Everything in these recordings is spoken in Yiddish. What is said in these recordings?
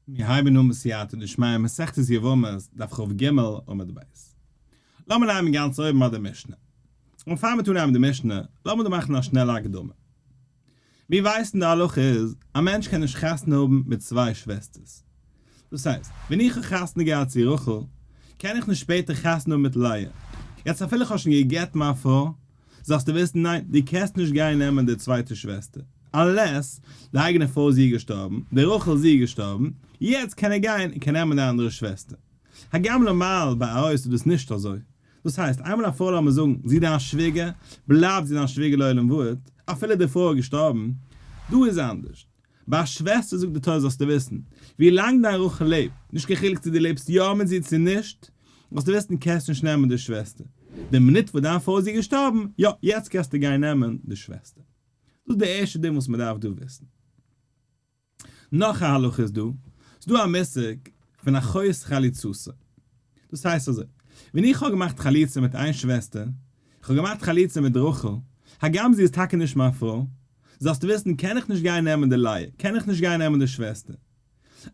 מיר הייבן אן בסייעתא דשמיא מסכת יבמות דף כ"ג עמוד ב'. לאמיר נעמען גאנץ אויבן ביי די משנה. און פאר מיר טון אהן די משנה, לאמיר דא מאכן א שנעלע הקדמה. מיר ווייסן די הלכה איז, א מענטש קען נישט חתונה האבן מיט צוויי שוועסטערס. דאס הייסט, ווען איך האב חתונה געהאט צו רחל, קען איך נישט שפעטער חתונה האבן מיט לאה. יעצט אפילו איך האב שוין גע'גט מיין פרוי, זאלסטו וויסן ניין, דו קענסט נישט גיין נעמען די צווייטע שוועסטער, unless די אייגענע פרוי איז איר געשטארבן, די רחל איז איר געשטארבן, יעצט קען ער גיין און קען נעמען די אנדערע שוועסטער. הגם נארמאל ביי עריות איז דאס נישט אזוי. דאס הייסט, איינמאל א פרוי לאמיר זאגן, זי איז דיין שוויגער, בלייבט זי דיין שוויגער לעולם ועד, אפילו די פרוי איז געשטארבן. דא איז אנדערש. ביי א שוועסטער זאגט די תורה זאלסטו וויסן, ווי לאנג דיין רחל לעבט, נישט קיין חילוק צו דו לעבסט יא מיט זי צו נישט, זאלסטו וויסן קענסט נישט נעמען די שוועסטער. די מינוט וואס דיין פרוי איז איר געשטארבן, יא, יעצט קענסטו גיין נעמען די שוועסטער. דאס איז די ערשטע דין וואס מען דארף דא וויסן. נאך א הלכה איז דא, ס'איז דא א מושג פון אחות חלוצתו. דאס הייסט אזוי, ווען איך האב געמאכט חליצה מיט איין שוועסטער, איך האב געמאכט חליצה מיט רחל, הגם זי איז טאקע נישט מיין פרוי, זאלסטו וויסן קען איך נישט גיין נעמען די לאה, קען איך נישט גיין נעמען די שוועסטער.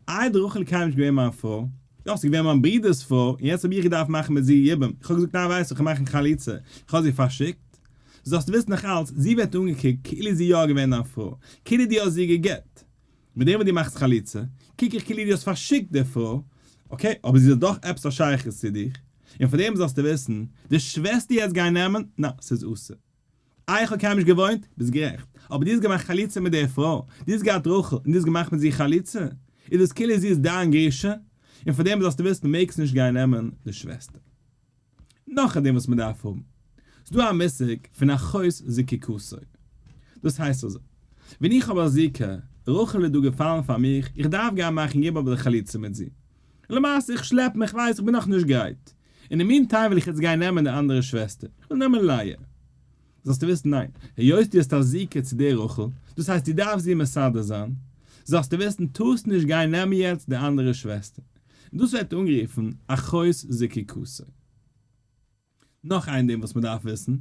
איי די רחל איז קיינמאל נישט געווען מיין פרוי, יא ס'איז געווען מיין ברודער'ס פרוי, און יעצט האב איך געדארפט מאכן מיט זי יבום, איך האב געזאגט ניין ווייסט איך וועל מאכן חליצה, איך האב זי פארשיקט. זאלסטו וויסן נאך אלץ, זי ווערט אנגעקוקט כאילו זי יא געווען דיין פרוי, כאילו דו האסט זי גע'גט. מיט דעם וואס דו מאכסט חליצה, קוק איך כאילו דו האסט פארשיקט די פרוי, okay, אבער זי האט דאך עפעס א שייכות צו דיך, און פאר דעם זאלסטו וויסן, די שוועסטער יעצט גיין נעמען, נא, ס'איז אסור. איי איך האב קיינמאל נישט געוואוינט? ביסט גערעכט. אבער דו האסט געמאכט חליצה מיט די פרוי, דו האסט געהאט רחל און דו האסט געמאכט מיט זי חליצה, איז דאס כאילו זי איז דיין גרושה, און פאר דעם זאלסטו וויסן מעגסט נישט גיין נעמען די שוועסטער. נאך א דין וואס מען דארף האבן. ס'דא א מושג פון אחות זקוקתו. דאס הייסט אזוי. ווען איך האב א זיקה, רחל איז דא געפאלן פאר מיך, איך דארף גיין מאכן יבום אדער חליצה מיט זי. למעשה איך שלעפ מיך, כ'ווייס איך בין נאך נישט גרייט. אין די meantime וויל איך יעצט גיין נעמען די אנדערע שוועסטער, איך וויל נעמען לאה. זאלסטו וויסן ניין, היות דו האסט א זיקה צו די רחל, דאס הייסט דו דארפסט זי מסדר זיין, זאלסטו וויסן טארסט נישט גיין נעמען יעצט די אנדערע שוועסטער. און דאס ווערט אנגערופן אחות זקוקתו. נאך איין דין וואס מען דארף וויסן,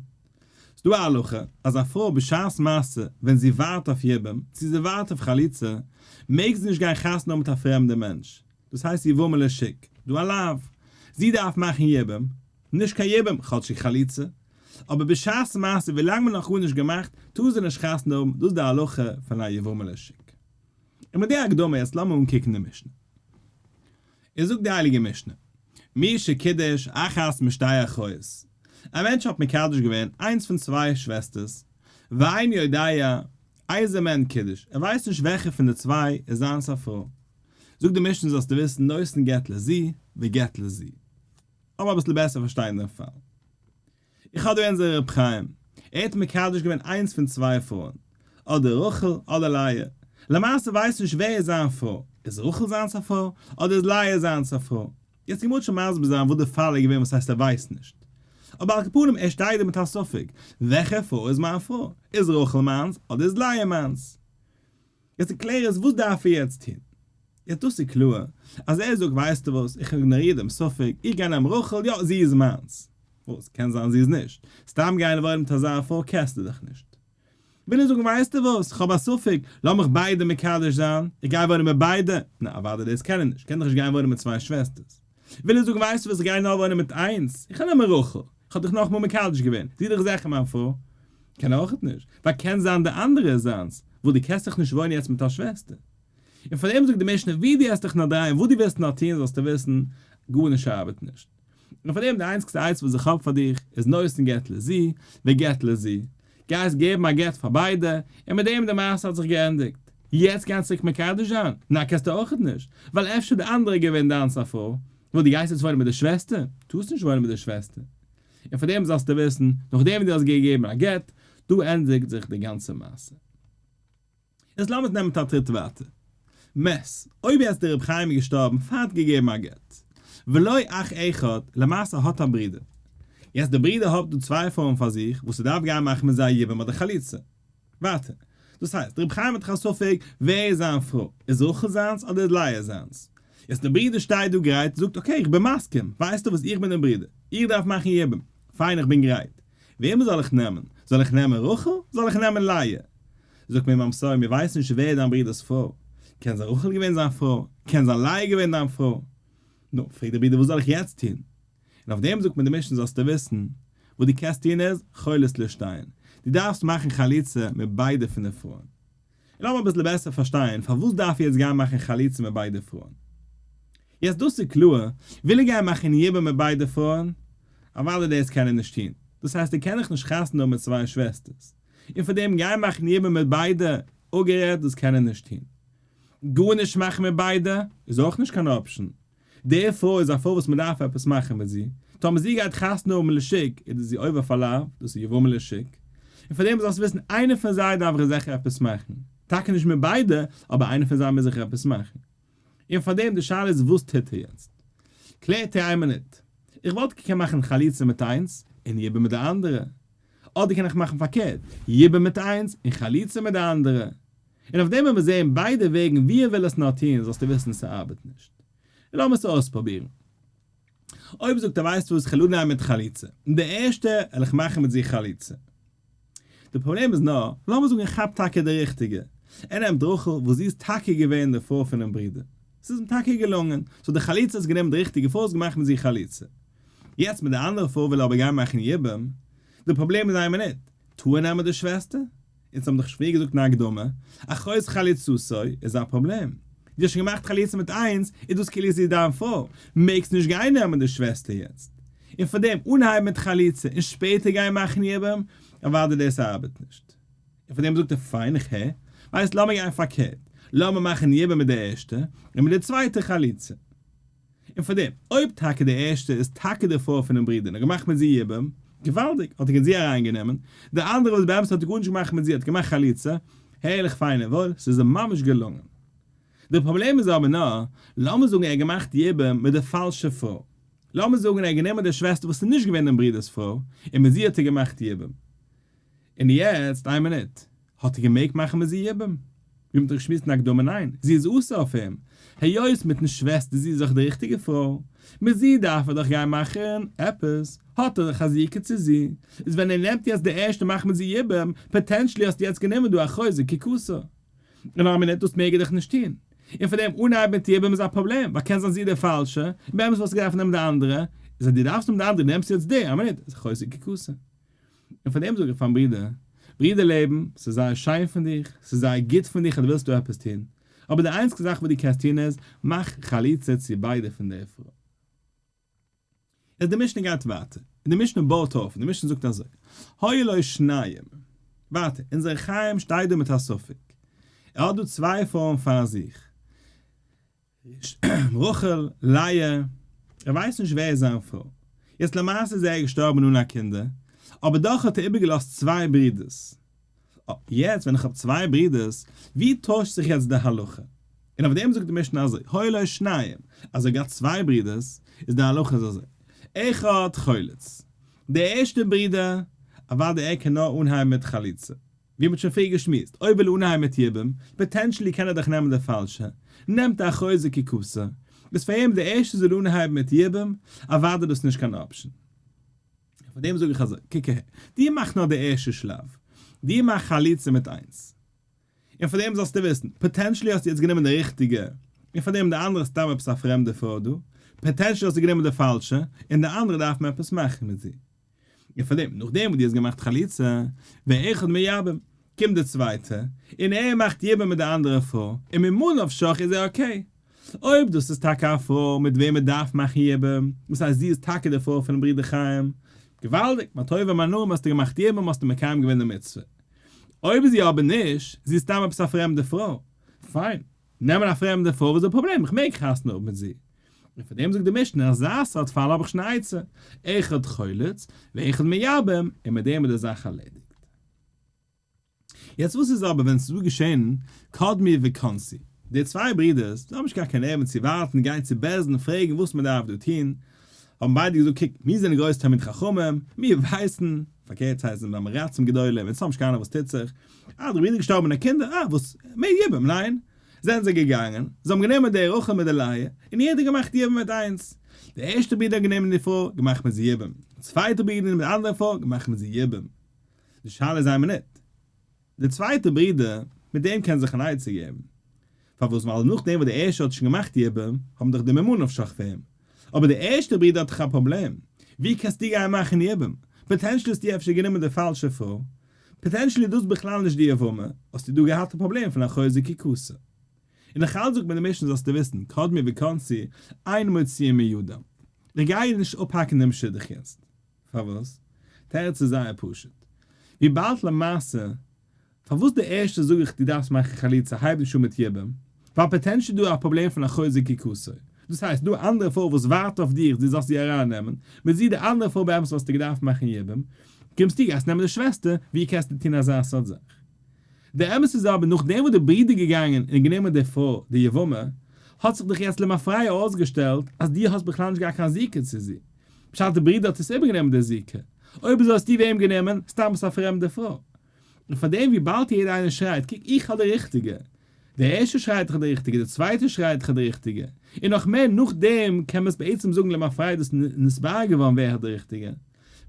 ס'דא א הלכה אז א פרוי בשעת מעשה ווען זי ווארט אויף יבום, צו זי ווארט אויף חליצה, מעג זי נישט גיין חתונה האבן מיט א פרעמדע מענטש, דאס הייסט יבמה לשוק, דא א לאו, זי דארף מאכן יבום, נישט קיין יבום, כאטשיג חליצה, אבער בשעת מעשה ווילאנג מען נאך גארנישט געמאכט, טאר זי נישט חתונה האבן, דאס איז די הלכה פון א יבמה לשוק. און מיט די הקדמה יעצט לאמיר אנקוקן די משנה. עס זאגט די הייליגע משנה, מי שקידש אחת משתי אחיות, א מענטש האט מקדש געווען איינס פון צוויי שוועסטערס, ואין יודע איזה מהן קידש, ער ווייסט נישט וועלכע פון די צוויי איז זיינס א פרוי. זאגט די משנה זאלסטו וויסן נותן גט לזו וגט לזו. לאמיר אביסל בעסער פארשטיין דעם פאל. איך האב דא אונזער ר' חיים, ער האט מקדש געווען איינס פון צוויי פרויען, אדער רחל אדער לאה, למעשה ווייס נישט ווער איז זיין פרוי, איז רחל זיינס א פרוי, אדער איז לאה זיינס א פרוי? יעצט געמאלט שוין מסביר זיין וואס די פאל איז געווען וואס הייסט ער ווייסט נישט, אבער על כל פנים ער שטייט דא מיט א ספק, וועלכע פרוי איז מיין פרוי, איז רחל מיינס אדער איז לאה מיינס? יעצט די קלער איז וואס דארף ער יעצט טון? יעצט דאס איז קלאר אז ער זאגט ווייסטו וואס איך איגנאריר דעם ספק איך גיי נעמען רחל יא זי איז מיינס וואס קען זיין זי איז נישט סתם גיין וואוינען מיט אזא פרוי קענסטו דאך נישט וויל ער זאגן ווייסטו וואס איך האב א ספק לאמיך ביידע מקדש זיין איך גיי וואוינען מיט ביידע נא אוודאי דאס קען ער נישט קען דאך נישט גיין וואוינען מיט צוויי שוועסטערס וויל ער זאגן ווייסטו וואס איך גיי נאר וואוינען מיט איינס איך וועל נעמען רחל איך האב דיך נאכאמאל מקדש געווען זי איז דאך זעכער מיין פרוי קען ער אויכעט נישט, ווייל קען זיין די אנדערע איז זיינס, וואס דו קענסט דאך נישט וואוינען יעצט מיט א שוועסטער. און פאר דעם זאגט די משנה ווי דו העסט דיך נאר דרייען וואס דו וועסט נאר טוען זאלסטו וויסן, גארנישט ארבעט נישט. און פאר דעם די איינציגסטע עצה וואס איך האב פאר דיך איז נותן גט לזו וגט לזו, גייסט געבן א גט פאר ביידע, און מיט דעם די מעשה האט זיך געענדיגט. יעצט גיין צוריק מקדש זיין? ניין קענסטו אויכעט נישט, ווייל אפשר די אנדערע איז געווען דיינס א פרוי, וואס דו גייסט יעצט וואוינען מיט די שוועסטער? טארסט נישט וואוינען מיט די שוועסטער. און פאר דעם זאלסטו וויסן, נאכדעם וואס דו האסט געגעבן א גט, דא ענדיגט זיך די גאנצע מעשה. יעצט לאמיר נעמען א טריט ווייטער. מת, אויב יעצט דער רבי חיים איז געשטארבן פאר האט געגעבן א גט, ולו אח אחד, למעשה האט א ברודער. יעצט דער ברודער האט דא צוויי פרויען פאר זיך, וואס ער דארף גיין מאכן מיט זיי יבום אדער חליצה. ווייטער. דאס הייסט, רבי חיים האט דאך א ספק ווער איז זיין פרוי, איז רחל זיינס אדער איז לאה זיינס? יעצט דער ברודער שטייט דא גרייט, זאגט okay איך בין מסכים, ווייסטו וואס איך בין דער ברודער, איך דארף מאכן יבום, פיין איך בין גרייט, וועמען זאל איך נעמען, זאל איך נעמען רחל, זאל איך נעמען לאה? זאגט מען אים I'm sorry מיר ווייסן נישט ווער איז דיין ברודער'ס פרוי, קען זיין רחל געווען זיין פרוי, קען זיין לאה געווען דיין פרוי. נו, פרעגט דער ברודער וואס זאל איך יעצט טון? און אויף דעם זאגט מיר די משנה זאלסטו וויסן, וואס דו קענסט טון איז, חולץ לשתיהן. דו דארפסט מאכן חליצה מיט ביידע פון די פרויען. און לאמיר אביסל בעסער פארשטיין פארוואס דארף ער יעצט גיין מאכן חליצה מיט ביידע פרויען. יעצט דאס איז קלאר, וויל ער גיין מאכן יבום מיט ביידע פרויען? אוודאי דאס קען ער נישט טון, דאס הייסט ער קען דאך נישט חתונה האבן מיט צוויי שוועסטערס, און פאר דעם גיין מאכן יבום מיט ביידע, אפגערעדט דאס קען ער נישט טון. גארנישט מאכן מיט ביידע איז אויך נישט קיין option, די פרוי איז א פרוי וואס מען דארף עפעס מאכן מיט זי, טאמער זי גייט חתונה האבן לשוק איז דאס זי עובר אויף א לאו, דאס איז יבמה לשוק, און פאר דעם זאלסטו וויסן איינער פון זיי דארף איך זיכער עפעס מאכן, טאקע נישט מיט ביידע, אבער איינער פון זיי מוז איך עפעס מאכן. און פאר דעם די שאלה איז וואס טוט ער יעצט? קלערט ער איין מינוט, איך וואלט געקענט מאכן חליצה מיט איינס און יבום מיט די אנדערע, אדער קען איך מאכן פארקערט, יבום מיט איינס און חליצה מיט די אנדערע. און אויף דעם וועל מיר זעהן ביידע וועגן ווי ער וויל עס נאר טוהן זאלסטו וויסן ס'ארבעט נישט. און לאמיר עס אויספרובירן. אויב זאגט ער ווייסט וואס כ'על אנהייבן מיט חליצה, און די ערשטע על איך מאכן מיט זי חליצה. די פראבלעם איז נאר, לאמיר זאגן ער כאפט טאקע די ריכטיגע, ער נעמט רחל וואס זי איז טאקע געווען די פרוי פונעם ברודער, ס'איז אים טאקע געלונגען, so די חליצה איז גענומען די ריכטיגע פרוי האט געמאכט מיט זי חליצה. יעצט מיט די אנדערע פרוי וויל ער אבער גיין מאכן יבום, די פראבלעם איז איין מינוט, טאר ער נעמען די שוועסטער? אונז האבן דאך שוין פריער געזאגט אין הקדמה, אחות חלוצתו איז א פראבלעם. דו האסט שוין געמאכט חליצה מיט איינס, איז דאס כאילו זי איז דיין פרוי, מעגסט נישט גיין נעמען די שוועסטער יעצט. און פאר דעם אנהייבן מיט חליצה און שפעטער גיין מאכן יבום, אוודאי דאס ארבעט נישט. און פאר דעם זאגט ער פיין איך הער, ווייסט לאמיר גיין פארקערט, לאמיר מאכן יבום מיט די ערשטע, און מיט די צווייטע חליצה. און פאר דעם, אויב טאקע די ערשטע איז טאקע די פרוי פונעם ברודער און האט געמאכט מיט זי יבום, געוואלדיג, האט ער געהאט זי אריינגענומען, די אנדערע וואס באמת האט ער גארנישט געמאכט מיט זי האט געמאכט חליצה, הערליך פיין און וואויל, ס'איז אים ממש געלונגען. די פראבלעם איז אבער נאר, לאמיר זאגן ער האט געמאכט יבום מיט די פאלשע פרוי, לאמיר זאגן ער האט גענומען די שוועסטער וואס איז נישט געווען דעם ברודער'ס פרוי, און מיט זי האט ער געמאכט יבום. און יעצט, איין מינוט, האט ער געמעגט מאכן מיט זי יבום? ווי מ'האט דאך געשמועסט אין הקדמה ניין, זי איז אסור אויף אים, היות מיטן שוועסטער זי איז דאך די ריכטיגע פרוי, מיט זי דארף ער דאך גיין מאכן עפעס, האט ער דאך א זיקה צו זי, איז ווען ער נעמט יעצט די ערשטע מאכט מיט זי יבום, potentially האסטו יעצט גענומען דא אחות זקוקתו. און איין מינוט דאס מעג ער דאך נישט טון. און פאר דעם אנהייבן מיט יבום איז א פראבלעם, ווייל קען זיין זי איז די פאלשע, און באמת וואלסטו געדארפט נעמען די אנדערע, איז אז דו דארפסט נעמען די אנדערע נעמסטו יעצט די, איין מינוט, איז אחות זקוקתו. און פאר דעם זאג איך פארן ברודער, ברודער לעבן, ס'איז זייער שיין פון דיך, ס'איז זייער גוט פון דיך אז דו ווילסט דא עפעס טון, אבער די איינציגסטע זאך וואס דו קענסט טון איז, מאך חליצה צו ביידע פון די פרוי. יעצט די משנה גייט ווייטער, און די משנה בויט אויף, און די משנה זאגט אזוי, היו לו שניים, ווייטער, אונזער חיים שטייט דא מיט א ספק, ער האט דא צוויי פרויען פאר זיך, רחל, לאה, ער ווייסט נישט ווער איז זיין פרוי. יעצט למעשה איז ער געשטארבן אן א קינדער, אבער דאך האט ער איבערגעלאזט צוויי ברודערס. יעצט ווען איך האב צוויי ברודערס, ווי טוישט זיך יעצט די הלכה? און אויף דעם זאגט די משנה אזוי, היו לו שניים, אז ער האט געהאט צוויי ברודערס, איז די הלכה איז אזוי, אחד חולץ, דער ערשטער ברודער, אוודאי ער קען נאר אנהייבן מיט חליצה. ווי מ'האט שוין פריער געשמועסט, אויב וויל ער אנהייבן מיט יבום, potentially קען ער דאך נעמען די פאלשע, נעמט א אחות זקוקתו, איז פאר אים די ערשטע זאל אנהייבן מיט יבום, אוודאי דאס נישט קיין option. פאר דעם זאג איך אזוי, קוק אהער, דו מאך נאר די ערשטע שלב, דו מאך חליצה מיט איינס, און פאר דעם זאלסטו וויסן, potentially האסטו יעצט גענומען די ריכטיגע, און פאר דעם די אנדערע איז סתם עפעס א פרעמדע פרוי דא, potentially האסטו גענומען די פאלשע, און די אנדערע דארף מען עפעס מאכן מיט זי. און פאר דעם, נאכדעם וואס דו האסט געמאכט חליצה, ואחד מייבם, קומט דער צווייטער, און ער מאכט יבום מיט די אנדערע פרוי, און ממה נפשך איז ער okay. אויב דאס איז טאקע א פרוי מיט וועם מען דארף מאכן יבום, דאס הייסט זי איז טאקע די פרוי פונעם ברודער חיים, געוואלדיג, מה טוב ומה נעים האסטו געמאכט יבום האסטו מקיים געווען די מצוה. אויב איז זי אבער נישט, זי איז סתם עפעס א פרעמדע פרוי, פיין, נעמען א פרעמדע פרוי וואס איז די פראבלעם, איך מעג חתונה האבן מיט זי. און פאר דעם זאגט די משנה אזא סארט פאל האב איך שוין א עצה, אחד חולץ ואחד מייבם, און מיט דעם איז די זאך ארלעדיגט. יעצט וואס איז אבער ווען ס'איז דא געשען קדמו וכנסו, די צוויי ברידערס, זיי האבן נישט געהאט קיין נערוון צו ווארטן, גיין צו בית דין פרעגן וואס מען דארף דא טון, האבן ביידע געזאגט קוק, מיר זענען גרויסע תלמידי חכמים, מיר ווייסן, פארקערט ס'הייסט זענען עם הארצים גדולים, אונז האבן נישט קיין אהנונג וואס טוט זיך, אה דער ברודער געשטארבן אן קינדער, אה וואס, מער יבום, ניין? זענען זיי געגאנגען, זיי האבן גענומען די רחל מיט די לאה, און יעדער געמאכט יבום מיט איינס. דער ערשטער ברודער האט גענומען די פרוי, געמאכט מיט זי יבום. דער צווייטער ברודער נעמט די אנדערע פרוי, געמאכט מיט זי יבום. די שאלה איז איין מינוט. דער צווייטער ברודער, מיט דעם קען זיך אן עצה געבן. פארוואס? ווייל נאכדעם וואס דער ערשטער האט שוין געמאכט יבום, האבן דאך די ממה נפשך פאר אים. אבער דער ערשטער ברודער האט דאך א פראבלעם, ווי קענסטו גיין מאכן יבום? potentially האסטו אפשר גענומען די פאלשע פרוי, potentially איז דאס בכלל נישט די יבמה, האסטו דא געהאט א פראבלעם פון אחות זקוקתו. און נאך אלץ זאגט מיר די משנה זאלסטו וויסן, קדמו וכנסו, אין מוציאין מידם. איך גיי נישט אפהאקן דעם שידוך יעצט. פארוואס? תירוץ איז זייער פשוט. וויבאלד למעשה, פארוואס די ערשטע זאג איך דו דארפסט מאכן חליצה הייב נישט אן מיט יבום, ווייל potentially דא א פראבלעם פון אחות זקוקתו. דאס הייסט, דא אנדערע פרוי וואס ווארט אויף דיך דו זאלסט זי ארייננעמען, מיט זי די אנדערע פרוי באמת וואלסטו געדארפט מאכן יבום, קומסטו גייסט נעמען די שוועסטער, ווי קענסטו טון אזא סארט זאך? די אמת איז אבער נאכדעם וואס די ברודער געגאנגען און גענומען די פרוי די יבמה, האט זיך דאך יעצט למפרע אויסגעשטעלט אז דו האסט בכלל נישט געהאט קיין זיקה צו זי, פשט די ברודער האט עס איבערגענומען די זיקה, אויב אזוי האסטו וועם גענומען? סתם עפעס א פרעמדע פרוי. און פארדעם וויבאלד יעדער איינער שרייט קוק איך האב די ריכטיגע, די ערשטע שרייט איך האב די ריכטיגע, די צווייטע שרייט איך האב די ריכטיגע, און נאך מער נאכדעם קען מען עס בעצם זאגן למפרע דאס נתברר געווארן ווער האט די ריכטיגע.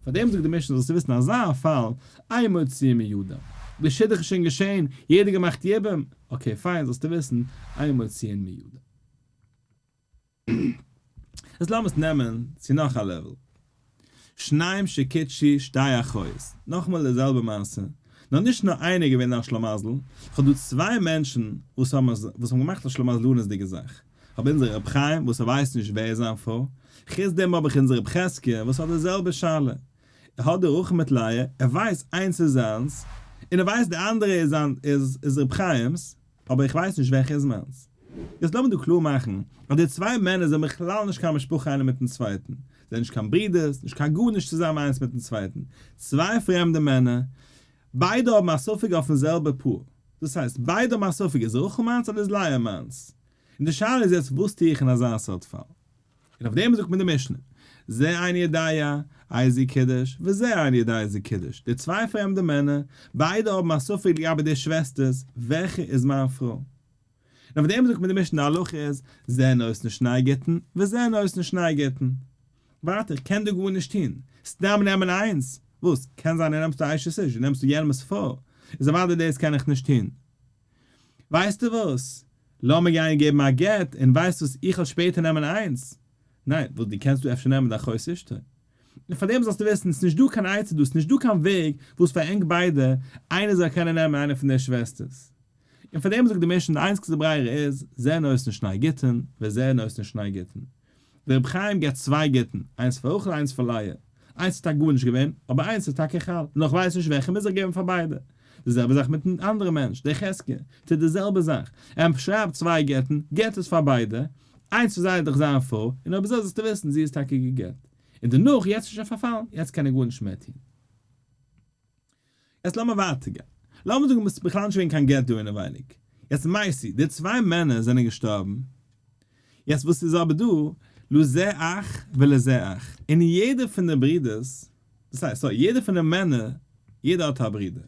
פאר דעם זאגט די משנה זאלסטו וויסן אזא פאל, אין מוציאין מידם. די שידוך איז שוין געשען, יעדער געמאכט יבום, okay פיין זאלסטו וויסן, אין מוציאין מידם. איז לאמיר עס נעמען צו נאך א level. שניים שקידשו שתי אחיות, נאכאמאל די זעלבע מעשה, נאר נישט נאר איינער איז געווען א שלמזל, כ'האב דא צוויי מענטשן וואס האבן וואס האבן געמאכט א שלמזלנות'דיגע זאך, כ'האב אונזער ר' חיים וואס ער ווייסט נישט ווער איז זיין פרוי, חוץ דעם האב איך אונזער ר' חזקיה וואס האט די זעלבע שאלה, ער האט די רחל מיט לאה, ער ווייסט איינס איז זיינס, און ער ווייסט די אנדערע איז זיין איז ר' חיים'ס, אבער איך ווייס נישט וועלכע איז מיינס. יעצט לאמיר דא קלאר מאכן אז די צוויי מענער זענען בכלל נישט קיין משפחה איינער מיטן צווייטן, זיי זענען נישט קיין ברודערס, נישט קיין גארנישט צוזאמען איינס מיטן צווייטן, צוויי פרעמדע מענער, ביידע האבן א ספק אויפן זעלבע פאר, דאס הייסט ביידע האבן א ספק איז רחל מיינס אדער איז לאה מיינס, און די שאלה איז יעצט וואס טו איך אין אזא סארט פאל? און אויף דעם זאגט מען די משנה, זה אינו יודע איזו קידש וזה אינו יודע איזו קידש, די צוויי פרעמדע מענער, ביידע האבן א ספק לגבי די שוועסטערס, וועלכע איז מיין פרוי? און אויף דעם זאגט מען די משנה, די הלכה איז, זה נותן שני גיטין וזה נותן שני גיטין. ווייטער, איך קען דא גארנישט טון, סתם נעמען איינס, וואס? קען זיין דו נעמסט א אשת איש, דו נעמסט יענעמ'ס פרוי, איז אוודאי דאס קען איך נישט טון. ווייסטו וואס? לאמיר גיין געבן א גט, און ווייסט וואס, איך וועל שפעטער נעמען איינס. ניין, וואס דו קענסט דא אפשר נעמען די אחות אשתו. און פאר דעם זאלסטו וויסן, ס'נישט דא קיין עצה דא, ס'נישט דא קיין וועג וואס פאר ענק ביידע, איינער זאל קענען נעמען איינע פון די שוועסטערס. און פאר דעם זאגט די משנה, די איינציגסטע ברירה איז, זה נותן שני גיטין, וזה נותן שני גיטין. דער רבי חיים געבט צוויי גיטין, איינס פאר רחל איינס פאר לאה. איינס איז טאקע גארנישט געווען, אבער איינס איז טאקע חל, נאר איך ווייס נישט וועלכע מוז איך געבן פאר ביידע. די זעלבע זאך מיטן אנדערן מענטש, דער חזקיה, טוט די זעלבע זאך, ער שרייבט צוויי גט'ן, געבט עס פאר ביידע, איינס פון זיי איז דאך זיין פרוי, און אויב אזוי זאלסטו וויסן, זי איז טאקע גע'גט. און דערנאך, יעצט איז שוין פארפאלן, יעצט קען ער גארנישט מער טון. יעצט לאמיר ווייטער גיין. לאמיר זאגן ס'איז בכלל נישט געווען קיין גט דא אינעווייניג. יעצט מתו, די צוויי מענער זענען געשטארבן. יעצט וואס איז אבער דא, לזה אח ולזה אח. און יעדער פון די ברידערס, דאס הייסט, sorry, יעדער פון די מענער, יעדער האט א ברודער.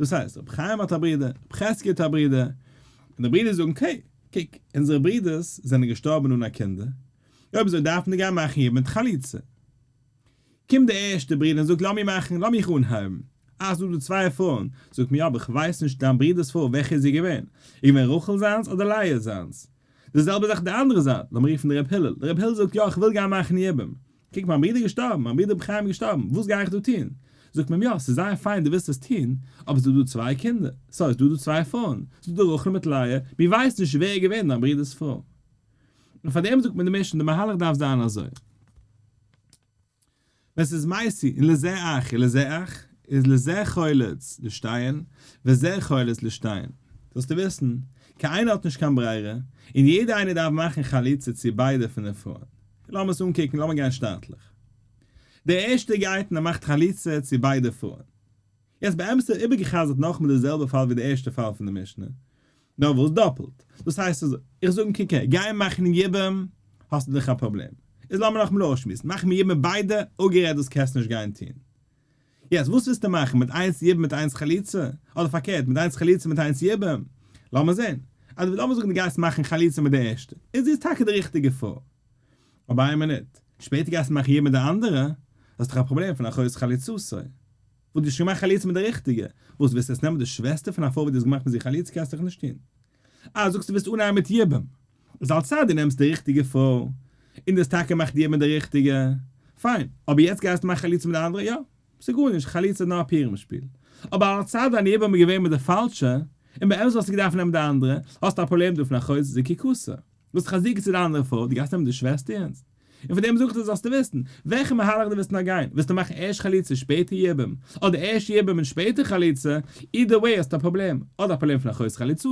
דאס הייסט, רבי חיים האט א ברודער, רבי חזקי האט א ברודער. און די ברידער זאגן, okay, קוק, אונזערע ברידערס זענען געשטארבן אן א קינדער. אויב אזוי דארפן מיר גיין מאכן יבום מיט חליצה. קומט דער ערשטער ברודער און זאגט לאמיר מאכן, לאמיך אנהייבן. אה, ס'איז דא דא צוויי פרויען. זאגט מען יא, אבער כ'ווייס נישט דיין ברודער'ס פרוי, וועלכע איז זי געווען? איז געווען רחל זיינס אדער לאה זיינס? די זעלבע זאך די אנדערע זייט, לאמיר רופן די רב הלל. דער רב הלל זאגט יא, כ'וויל גיין מאכן יבום. קוק מיין ברודער איז געשטארבן, מיין ברודער רבי חיים איז געשטארבן, וואס גיי איך דא טון? זאגט מען יא, ס'איז זייער פיין דו ווילסט עס טון, אבער ס'איז דא דא צוויי קינדער, sorry ס'איז דא דא צוויי פרויען, ס'איז דא דא רחל מיט לאה, מיר ווייסן נישט ווער איז געווען דיין ברודער'ס פרוי. און פאר דעם זאגט מען די משנה, די מהלך דארף זיין אזוי. ווען ס'איז מתו און לזה אח און לזה אח, איז לזה חולץ לשתיהן, וזה חולץ לשתיהן. זאלסטו וויסן, קיין איינער האט נישט קיין ברירה, און יעדער איינער דארף מאכן חליצה צו ביידע פון די פרויען. לאמיר עס אנקוקן, לאמיר גיין שטאטליך. דער ערשטער גייט און ער מאכט חליצה צו ביידע פרויען. יעצט באמת איז איבערגע'חזר'ט נאכאמאל די זעלבע פאל ווי די ערשטע פאל פון די משנה, נאר וואס דאפלט. דאס הייסט אזוי, איך זאג אים קוק הער, גיי מאכן יבום, האסטו דאך א פראבלעם. איז לאמיר נאכאמאל אויסשמועסן, מאך מיר יבום ביידע, אפגערעדט דאס קענסטו נישט גיין טון. יעצט וואס ווילסטו מאכן, מיט איינס יבום מיט איינס חליצה? אדער פארקערט, מיט איינס חליצה מיט איינס יבום? לאמיר זען. אדער לאמיר זאגן דו גייסט מאכן חליצה מיט די ערשטע, און זי איז טאקע די ריכטיגע פרוי. אבער איין מינוט, שפעטער גייסטו מאכן יבום מיט די אנדערע, האסט דאך א פראבלעם פון אחות חלוצתו. וואס דו האסט שוין געמאכט חליצה מיט די ריכטיגע, וואס ווילסטו יעצט נעמען די שוועסטער פון א פרוי וואס דו האסט געמאכט מיט זי חליצה קענסט דאך נישט טון. אה, זאגסט דו ווילסט אנהייבן מיט יבום. איז על צד דו נעמסט די ריכטיגע פרוי, און דו האסט טאקע געמאכט יבום מיט די ריכטיגע, פיין. אבער יעצט גייסטו מאכן חליצה מיט די אנדערע? יא. ס'איז גארנישט, חליצה איז נאר א פורים שפיל. אבער על צד דיין יבום איז געווען מיט די פאלשע, און באמת וואלסטו געדארפט נעמען די אנדערע, האסטו א פראבלעם דא פון אחות זקוקתו. דו האסט חזקה צו די אנדערע פרוי, דו גייסט נעמען די שוועסטער יעצט? און פון דעם זאג איך דיר זאלסטו וויסן, וועלכע מהלך דו ווילסט נאר גיין, ווילסטו מאכן ערשט חליצה שפעטער יבום, אדער ערשט יבום און שפעטער חליצה, either way האסטו א פראבלעם, אדער א פראבלעם פון אחות חלוצתו,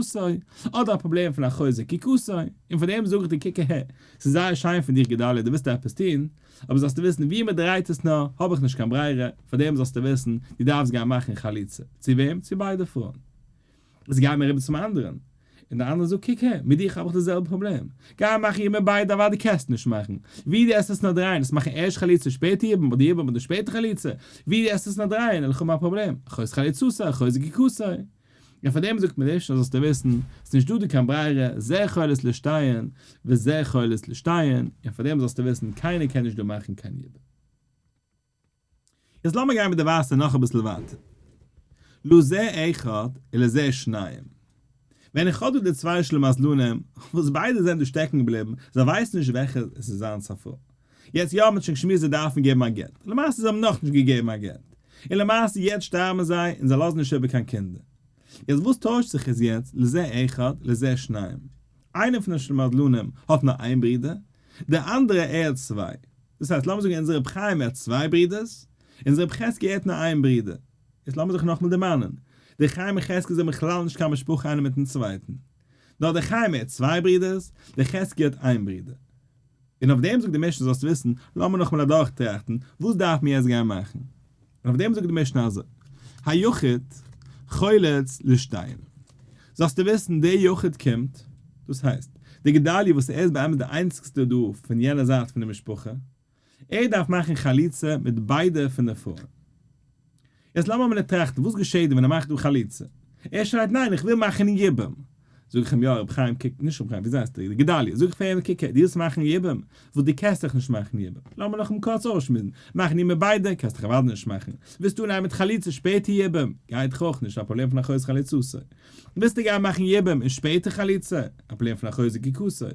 אדער א פראבלעם פון אחות זקוקתו, און פון דעם זאג איך דיר קוק אהער, ס'איז זייער שיין פון דיך גדליה דו ווילסט עפעס טון, אבער זאלסטו וויסן ווי מען דרייט עס נאר האב איך נישט קיין ברירה, פאר דעם זאלסטו וויסן דו דארפסט גיין מאכן חליצה, צו וועם? צו ביידע פרויען. איז גיי מיר אריבער צום אנדערן, און דער אנדערער זאגט קוק הער, מיט דיך האב איך די זעלבע פראבלעם, גיי מאך יבום מיט ביידע אוודאי קענסטו נישט מאכן, ווי דו עסט עס נאר דרייען, עס מאכן ערשט חליצה שפעטער יבום אדער יבום אדער שפעטער חליצה, ווי דו עסט עס נאר דרייען וועל איך האבן א פראבלעם, אחות חלוצתו אחות זקוקתו. און פאר דעם זאגט מיר נישט זאלסטו וויסן, ס'איז נישט דא דא קיין ברירה, זה חולץ לשתיהן וזה חולץ לשתיהן, און פאר דעם זאלסטו וויסן קיינער קען נישט דא מאכן קיין יבום. יעצט לאמיר גיין מיט די וואסער נאך אביסל ווייטער. לזה אחד ולזה שניים. ווען איך האב דא די צוויי שלימזלנים, וואס ביידע זענען דא שטעקן געבליבן, זיי ווייסן נישט וועלכע עס איז זיינס א פרוי. יעצט יא מ'האט שוין געשמועסט זיי דארפן געבן א גט, למעשה זיי האבן נאכנישט געגעבן א גט, און למעשה יעצט שטארבן זיי און זיי לאזן נישט איבער קיין קינדער. יעצט וואס טוישט זיך איז יעצט לזה אחד לזה שניים. איינער פון די שלימזלנים האט נאר איין ברודער, די אנדערע ער האט צוויי. דאס הייסט לאמיר זאגן אונזער רבי חיים ער האט צוויי ברודערס, אונזער רבי חזקי' ער האט נאר איין ברודער. יעצט לאמיר זיך נאכאמאל דערמאנען, דער חיים און חזקי' זענען בכלל נישט קיין משפחה איינער מיטן צווייטן. נאר דער חיים ער האט צוויי ברודערס, דער חזקי' האט איין ברודער. און אויף דעם זאגט די משנה זאלסט וויסן, לאמיר נאכאמאל אדורכטראכטן, וואס דארף מען יעצט גיין מאכן? און אויף דעם זאגט די משנה אזוי, היחיד חולץ לשתיהן, זאלסטו וויסן דער יחיד קומט, דאס הייסט, דער גדליה וואס ער איז באמת דער איינציגסטער דא פון יענע זייט פון די משפחה, ער דארף מאכן חליצה מיט ביידע פון די פרויען. יעצט לאמיר מינוט טראכטן וואס געשעט דא ווען ער מאכט דא חליצה? ער שרייט ניין איך וויל מאכן יבום! זאג איך אים יא רבי חיים קוק נישט רבי חיים וויאזוי הייסט ער גדליה זאג איך פאר אים קוק הער דו ווילסט מאכן יבום וואס דו קענסט דאך נישט מאכן יבום לאמיר נאך אים קורץ אויסשמועסן מאכן יבום מיט ביידע קענסט דאך אוודאי נישט מאכן ווילסטו אנהייבן מיט חליצה שפעטער יבום גייט דאך אויך נישט א פראבלעם פון אחות חלוצתו ווילסטו גיין מאכן יבום און שפעטער חליצה א פראבלעם פון אחות זקוקתו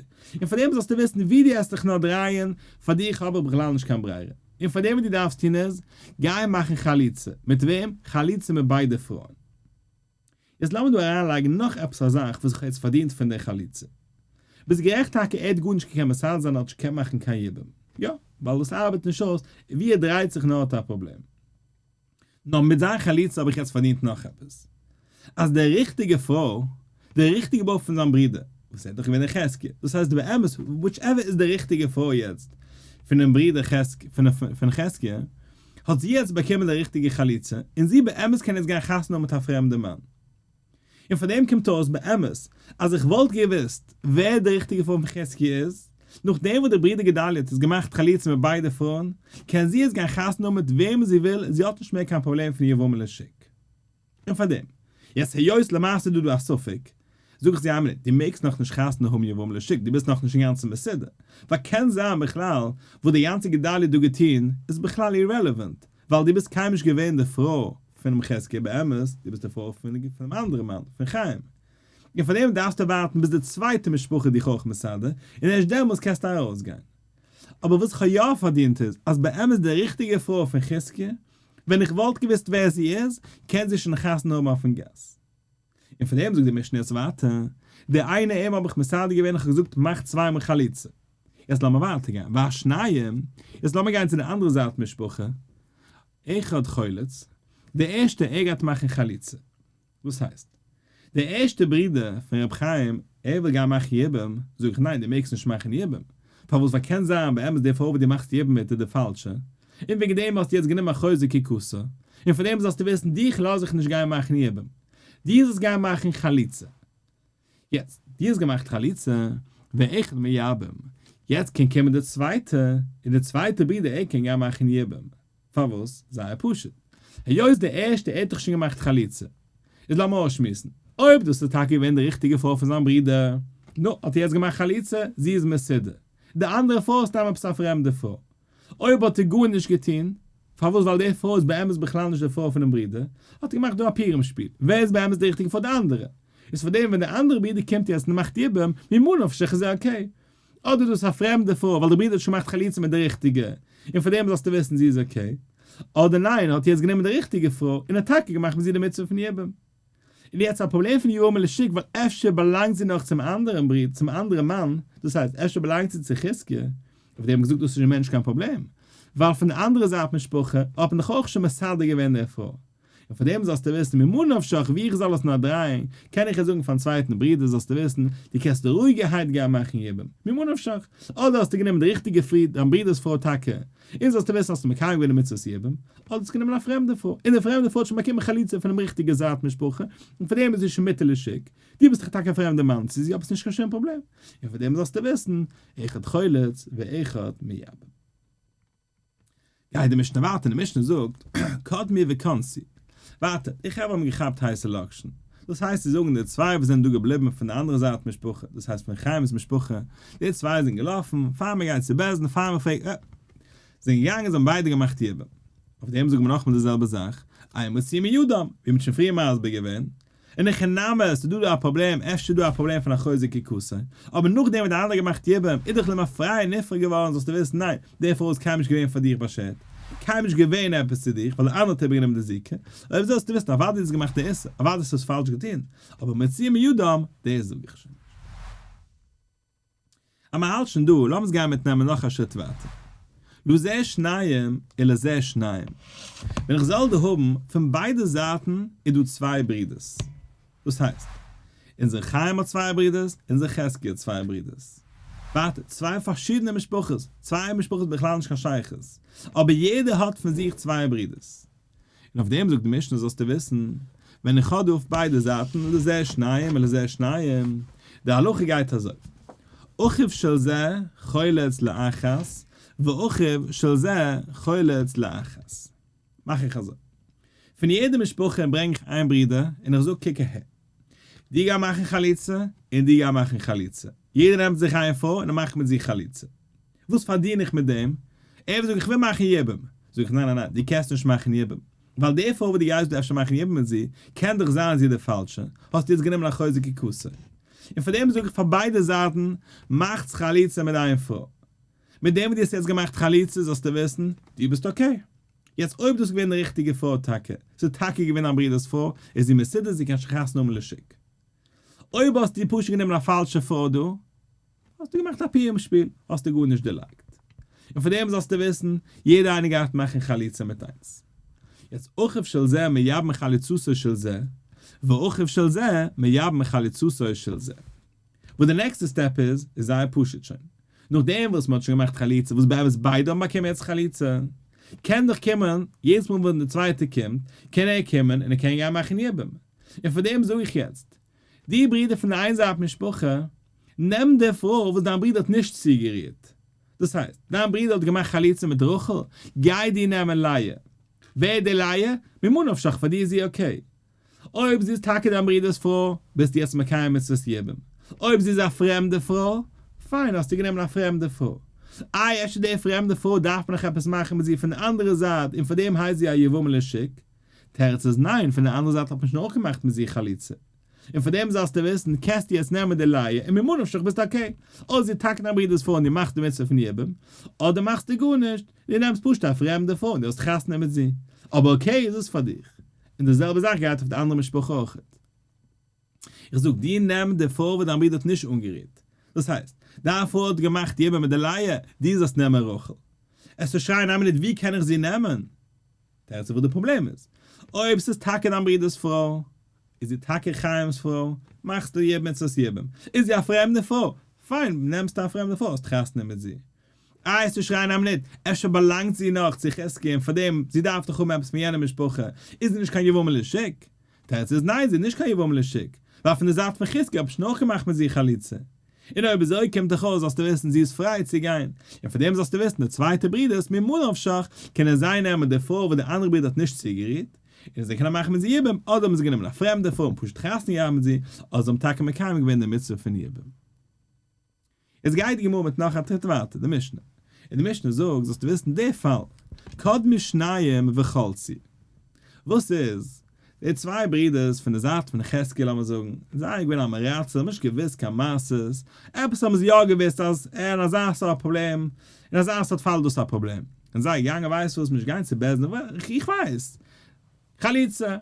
און פאר דעם זאלסטו וויסן ווי דו עסט דיך נאר דרייען פאר דיך האב איך בכלל נישט קיין ברירה. און פאר דעם וואס דו דארפסט טון איז, גיי מאכן חליצה. מיט וועם? חליצה מיט ביידע פרויען. יעצט לאמיר דא אריינלייגן נאך עפעס א זאך וואס איך האב יעצט פארדינט פון די חליצה. ביסט גערעכט טאקע ער האט גארנישט געקענט מסדר זיין ער האט נישט געקענט מאכן קיין יבום. יא, ווייל דאס ארבעט נישט אויס, ווי ער דרייט זיך נאר האט ער א פראבלעם. נאר מיט זיין חליצה האב איך יעצט פארדינט נאך עפעס. אז די ריכטיגע פרוי, די ריכטיגע בויך פון זיין ברודער, וואס ער איז דאך געווען דער חזקיה, דאס הייסט באמת, whichever איז די ריכטיגע פרוי יעצט פונעם ברודער פון חזקיה, האט זי יעצט באקומען די ריכטיגע חליצה, און זי באמת קען יעצט גיין חתונה האבן מיט א פרעמדע מאן. און פון דעם קומט אויס באמת אז איך וואלט געוואוסט ווער די ריכטיגע פרוי פון חזקיה איז, נאכדעם וואס דער ברודער גדליה האט עס געמאכט חליצה מיט ביידע פרויען, קען זי יעצט גיין חתונה האבן מיט וועמען זי וויל, זי האט נישט מער קיין פראבלעם פון יבמה לשוק. און פאר דעם, יעצט היות למעשה איז דא דא א ספק, זאג איך זי איין מינוט, דו מעגסט נאכנישט חתונה האבן יבמה לשוק, דו ביסט נאכנישט אינגאנצן מסודר, ווייל קען זיין בכלל וואס די גאנצע גדליה האט דא געטון איז בכלל irrelevant, ווייל דו ביסט קיינמאל נישט געווען די פרוי פונעם חזקיה באמת, דו ביסט די פרוי פונעם אנדערן מאן, פון חיים. און פאר דעם דארפסטו ווארטן ביז די צווייטע משפחה איז דיך אויך מסדר, און ערשט דעמאלס קענסטו ארויסגיין. אבער וואס איך האב יא פארדינט איז, אז באמת די ריכטיגע פרוי פון חזקיה, ווען איך וואלט געוואוסט ווער זי איז, קען זי שוין חתונה האבן אויפן גאס. און פון דעם זאגט די משנה יעצט ווייטער, די איינע אים האב איך מסדר געווען, איך האב געזאגט מאך צוויי מאל חליצה. יעצט לאמיר ווייטער גיין, והשניים, יעצט לאמיר גיין צו די אנדערע זייט משפחה, אחד חולץ, דער ערשטער ער גייט מאכן חליצה, וואס הייסט? דער ערשטער ברודער פון ר' חיים ער וויל גיין מאכן יבום, זאג איך ניין דו מעגסט נישט מאכן יבום, פארוואס ווייל קען זיין באמת די פרוי וואס דו מאכסט יבום מיט איז די פאלשע, און וועגן דעם האסטו יעצט גענומען אחות זקוקתו, און פון דעם זאלסטו וויסן דיך לאז איך נישט גיין מאכן יבום, דו זאלסט גיין מאכן חליצה. יעצט, דו האסט געמאכט חליצה, ואחד מייבם, יעצט קען קומען די צווייטע, און די צווייטע ברודער ער קען גיין מאכן יבום. פארוואס? זייער פשוט. היות די ערשטע ער האט דאך שוין געמאכט חליצה. איז לאמיר אויסשמועסן. אויב דאס איז טאקע געווען די ריכטיגע פרוי פון זיין ברודער, נו, האט ער יעצט געמאכט חליצה, זי איז מסודר. די אנדערע פרוי איז סתם עפעס א פרעמדע פרוי. אויב האט ער גארנישט געטון, פארוואס? ווייל די פרוי איז באמת בכלל נישט די פרוי פונעם ברודער, האט ער געמאכט דא א פורים שפיל, ווער איז באמת די ריכטיגע פרוי? די אנדערע. איז פאר דעם ווען די אנדערע ברודער קומט יעצט און מאכט יבום, ממה נפשך איז ער okay. אדער דאס איז א פרעמדע פרוי ווייל די ברודער האט שוין געמאכט חליצה מיט די ריכטיגע, און פאר דעם זאלסטו וויסן זי איז okay. אדער ניין, האט יעצט גענומען די ריכטיגע פרוי און האט טאקע געמאכט מיט זי די מצוה פון יבום. און יעצט א פראבלעם פון יבמה לשוק ווייל אפשר באלאנגט זי נאך צום אנדערן ברודער, צום אנדערן מאן, דאס הייסט אפשר באלאנגט זי צו חזקיה, אויף דעם האט מען געזאגט דאס איז שוין נישט קיין פראבלעם, ווייל פון די אנדערע זייט משפחה האט מען דאך אויך שוין מסדר געווען די פרוי. און פאר דעם זאלסטו וויסן, ממה נפשך, ווי איך זאל עס נאר דרייען, קען איך עס זאגן פארן צווייטן ברודער, זאלסטו וויסן, דו קענסט רואיגערהייט גיין מאכן יבום, ממה נפשך, אדער האסטו גענומען די ריכטיגע פרי, דיין ברודער'ס פרוי טאקע, און זאלסטו וויסן האסטו מקיים געווען די מצוות יבום, אדער האסטו גענומען א פרעמדע פרוי, און די פרעמדע פרוי האט שוין באקומען חליצה פונעם ריכטיגע זייט משפחה, און פאר דעם איז זי שוין מותר לשוק, דו ביסט דאך טאקע א פרעמדע מאן צו זי, אבער ס'נישט קיין שום פראבלעם, און פאר דעם זאלסטו וויסן, אחד חולץ ואחד מייבם. גייט די משנה ווייטער, די משנה זאגט, קדמו וכנסו. ווייטער, די חברה האבן געכאפט הייסע לאקשן. דאס הייסט צו זאגן די צוויי וואס זענען דא געבליבן פון די אנדערע זייט משפחה, דאס הייסט פון חיים'ס משפחה, די צוויי זענען געלאפן, פאר מען גייט צו בית דין, פאר מען פרעגט, אה. זענען געגאנגען, זיי האבן ביידע געמאכט יבום. אויף דעם זאגן מיר נאכאמאל די זעלבע זאך, אין מוציאין מידם, ווי מען האט שוין פריער מסביר געווען, אין הכי נמי, עס איז דא דא א פראבלעם, אפשר איז דא א פראבלעם פון אחות זקוקתו, אבער נאכדעם וואס די אנדערע געמאכט יבום, איז דאך למפרע נפרע געווארן, זאלסטו וויסן, ניין, די פרוי איז קיינמאל נישט געווען פאר דיך באשערט, קיינמאל נישט געווען עפעס צו דיך, ווייל די אנדערע האט איבערגענומען די זיקה, אויב אזוי זאלסטו וויסן, אוודאי האסטו געמאכט די איסור, אוודאי האסטו עס פאלש געטון, אבער מוציאין מידם, דאס זאג איך שוין נישט. אז מען האלט שוין דא, לאמיר עס גיין מיטנעמען נאך א שריט ווייטער. לזה שניים ולזה שניים. ווען איך זאל דא האבן, פון ביידע זייטן איז דא צוויי ברידערס. דאס הייסט, אונזער חיים האט צוויי ברידערס, אונזער חזקי האט צוויי ברידערס. ווייטער, צוויי פארשידענע משפחות, צוויי משפחות בכלל נישט קיין שייכות, אבער יעדער האט פון זיך צוויי ברידערס. און אויף דעם זאגט די משנה זאלסטו וויסן, ווען איך האב דא אויף ביידע זייטן לזה שניים ולזה שניים, די הלכה גייט אזוי, אחיו של זה חולץ לאחת ואחיו של זה חולץ לאחת. מאך איך אזוי, פון יעדע משפחה ברענג איך איין ברודער און איך זאג קוק אהער, דו גיי מאכן חליצה און דו גיי מאכן חליצה, יעדער נעמט זיך איין פרוי און ער מאכט מיט זיך חליצה. וואס פארדין איך מיט דעם? ער וועט זאגן איך וויל מאכן יבום. זאג איך ניין ניין ניין, דו קענסט נישט מאכן יבום. ווייל די פרוי וואס דו גייסט דא אפשר מאכן יבום מיט זי, קען דאך זיין זי איז די פאלשע, האסטו יעצט גענומען אחות זקוקתו. און פאר דעם זאג איך פאר ביידע זייטן, מאכטס חליצה מיט איין פרוי. מיט דעם וואס דו האסט יעצט געמאכט חליצה זאלסטו וויסן, דו ביסט okay. יעצט אויב דאס איז געווען די ריכטיגע פרוי טאקע, ס'איז טאקע געווען דיין ברודער'ס פרוי, איז זי מסודר, זי קען שוין חתונה האבן לשוק. אויב האסטו פשוט גענומען א פאלשע פרוי דא, האסטו געמאכט א פורים שפיל, האסטו גארנישט דערלייגט. און פון דעם זאלסטו וויסן, יעדער איינער גייט מאכן חליצה מיט איינס. יעצט אחיו של זה מייבם חליצתו של זה, ואחיו של זה מייבם חליצתו של זה. וואס די נעקסטע step איז, איז זייער פשוט שוין. נאכדעם וואס מען האט שוין געמאכט חליצה, וואס באמת ביידע האבן באקומען יעצט חליצה, קען דאך קומען, יעדעס מאל ווען די צווייטע קומט, קען ער קומען און ער קען גיין מאכן יבום. און פאר דעם זאג איך יעצט, די ברודער פון די איין זייט משפחה, נעם די פרוי וואס דיין ברודער האט נישט צוגערירט. דאס הייסט, דיין ברודער האט געמאכט חליצה מיט רחל, גיי דו נעמען לאה. ווער איז די לאה? ממה נפשך, פאר דיר איז זי okay. אויב זי איז טאקע דיין ברודער'ס פרוי, ביסטו יעצט מקיים מצוות יבום. אויב זי איז א פרעמדע פרוי, פיין, האסטו גענומען א פרעמדע פרוי. איי, אפשר די פרעמדע פרוי דארף מען נאך עפעס מאכן מיט זי פון די אנדערע זייט און פאר דעם הייסט זי א יבמה לשוק? תירוץ איז ניין, פון די אנדערע זייט האט מען שוין אויך געמאכט מיט זי חליצה. און פאר דעם זאלסטו וויסן, קענסטו יעצט נעמען די לאה און ממה נפשך ביסטו okay. אדער זי טאקע דיין ברודער'ס פרוי און דו מאכסט די מצוה פון יבום, אדער מאכסטו גארנישט, דו נעמסט פשוט א פרעמדע פרוי און דו האסט חתונה מיט זי. אבער okay איז עס פאר דיך. און די זעלבע זאך גייט אויף די אנדערע משפחה אויכעט. איך זאג דיר נעם די פרוי וואס דיין ברודער האט נישט אנגערירט. דאס הייסט, דיין פרוי האט געמאכט יבום מיט די לאה, דו זאלסט נעמען רחל. עסטו שרייען איין מינוט ווי קען איך זי נעמען? תירוץ איז וואס די פראבלעם איז. אויב ס'איז טאקע דיין ברודער'ס פרוי, איז זי טאקע חיים'ס פרוי, מאכסטו יבום מצוות יבום. איז זי א פרעמדע פרוי, פיין, נעמסטו א פרעמדע פרוי, האסט חתונה מיט זי. איי עסטו שרייען א מינוט, אפשר באלאנגט זי נאך צו חזקי און פארדעם, זי דארף דאך האבן עפעס פון יענע משפחה, איז זי נישט קיין יבמה לשוק? תירוץ איז ניין זי איז נישט קיין יבמה לשוק, ווייל פון די זייט פון חזקי האב איך שוין אויך געמאכט מיט זי חליצה. און אויב אזוי קומט דאך אויס זאלסטו וויסן זי איז פריי צו גיין, און פאר דעם זאלסטו וויסן די צווייטע ברודערס ממה נפשך קענען זיי נעמען די פרוי וואס די אנדערע ברודער האט נישט צוגערירט, און זיי קענען מאכן מיט זי יבום, אדער האבן זיי גענומען א פרעמדע פרוי און פשוט חתונה געהאט מיט זי, אדער זיי האבן טאקע מקיים געווען די מצוה פון יבום. יעצט גייט די גמרא מיט נאך א טריט ווייטער, די משנה. און די משנה זאגט, זאלסטו וויסן די פאל, קדמו שניים וחלצו. וואס איז? די צוויי ברידערס פון די זייט פון חזקיה לאמיר זאגן, זיי זענען געווען עם הארצים, האבן נישט געוואוסט קיין מעשות, עפעס האבן זיי יא געוואוסט אז אין אזא סארט פראבלעם, אין אזא סארט פאל איז דאס א פראבלעם, און זיי געגאנגען ווייסט וואס, מ'נישט גיין צו בית דין, איך ווייס, חליצה,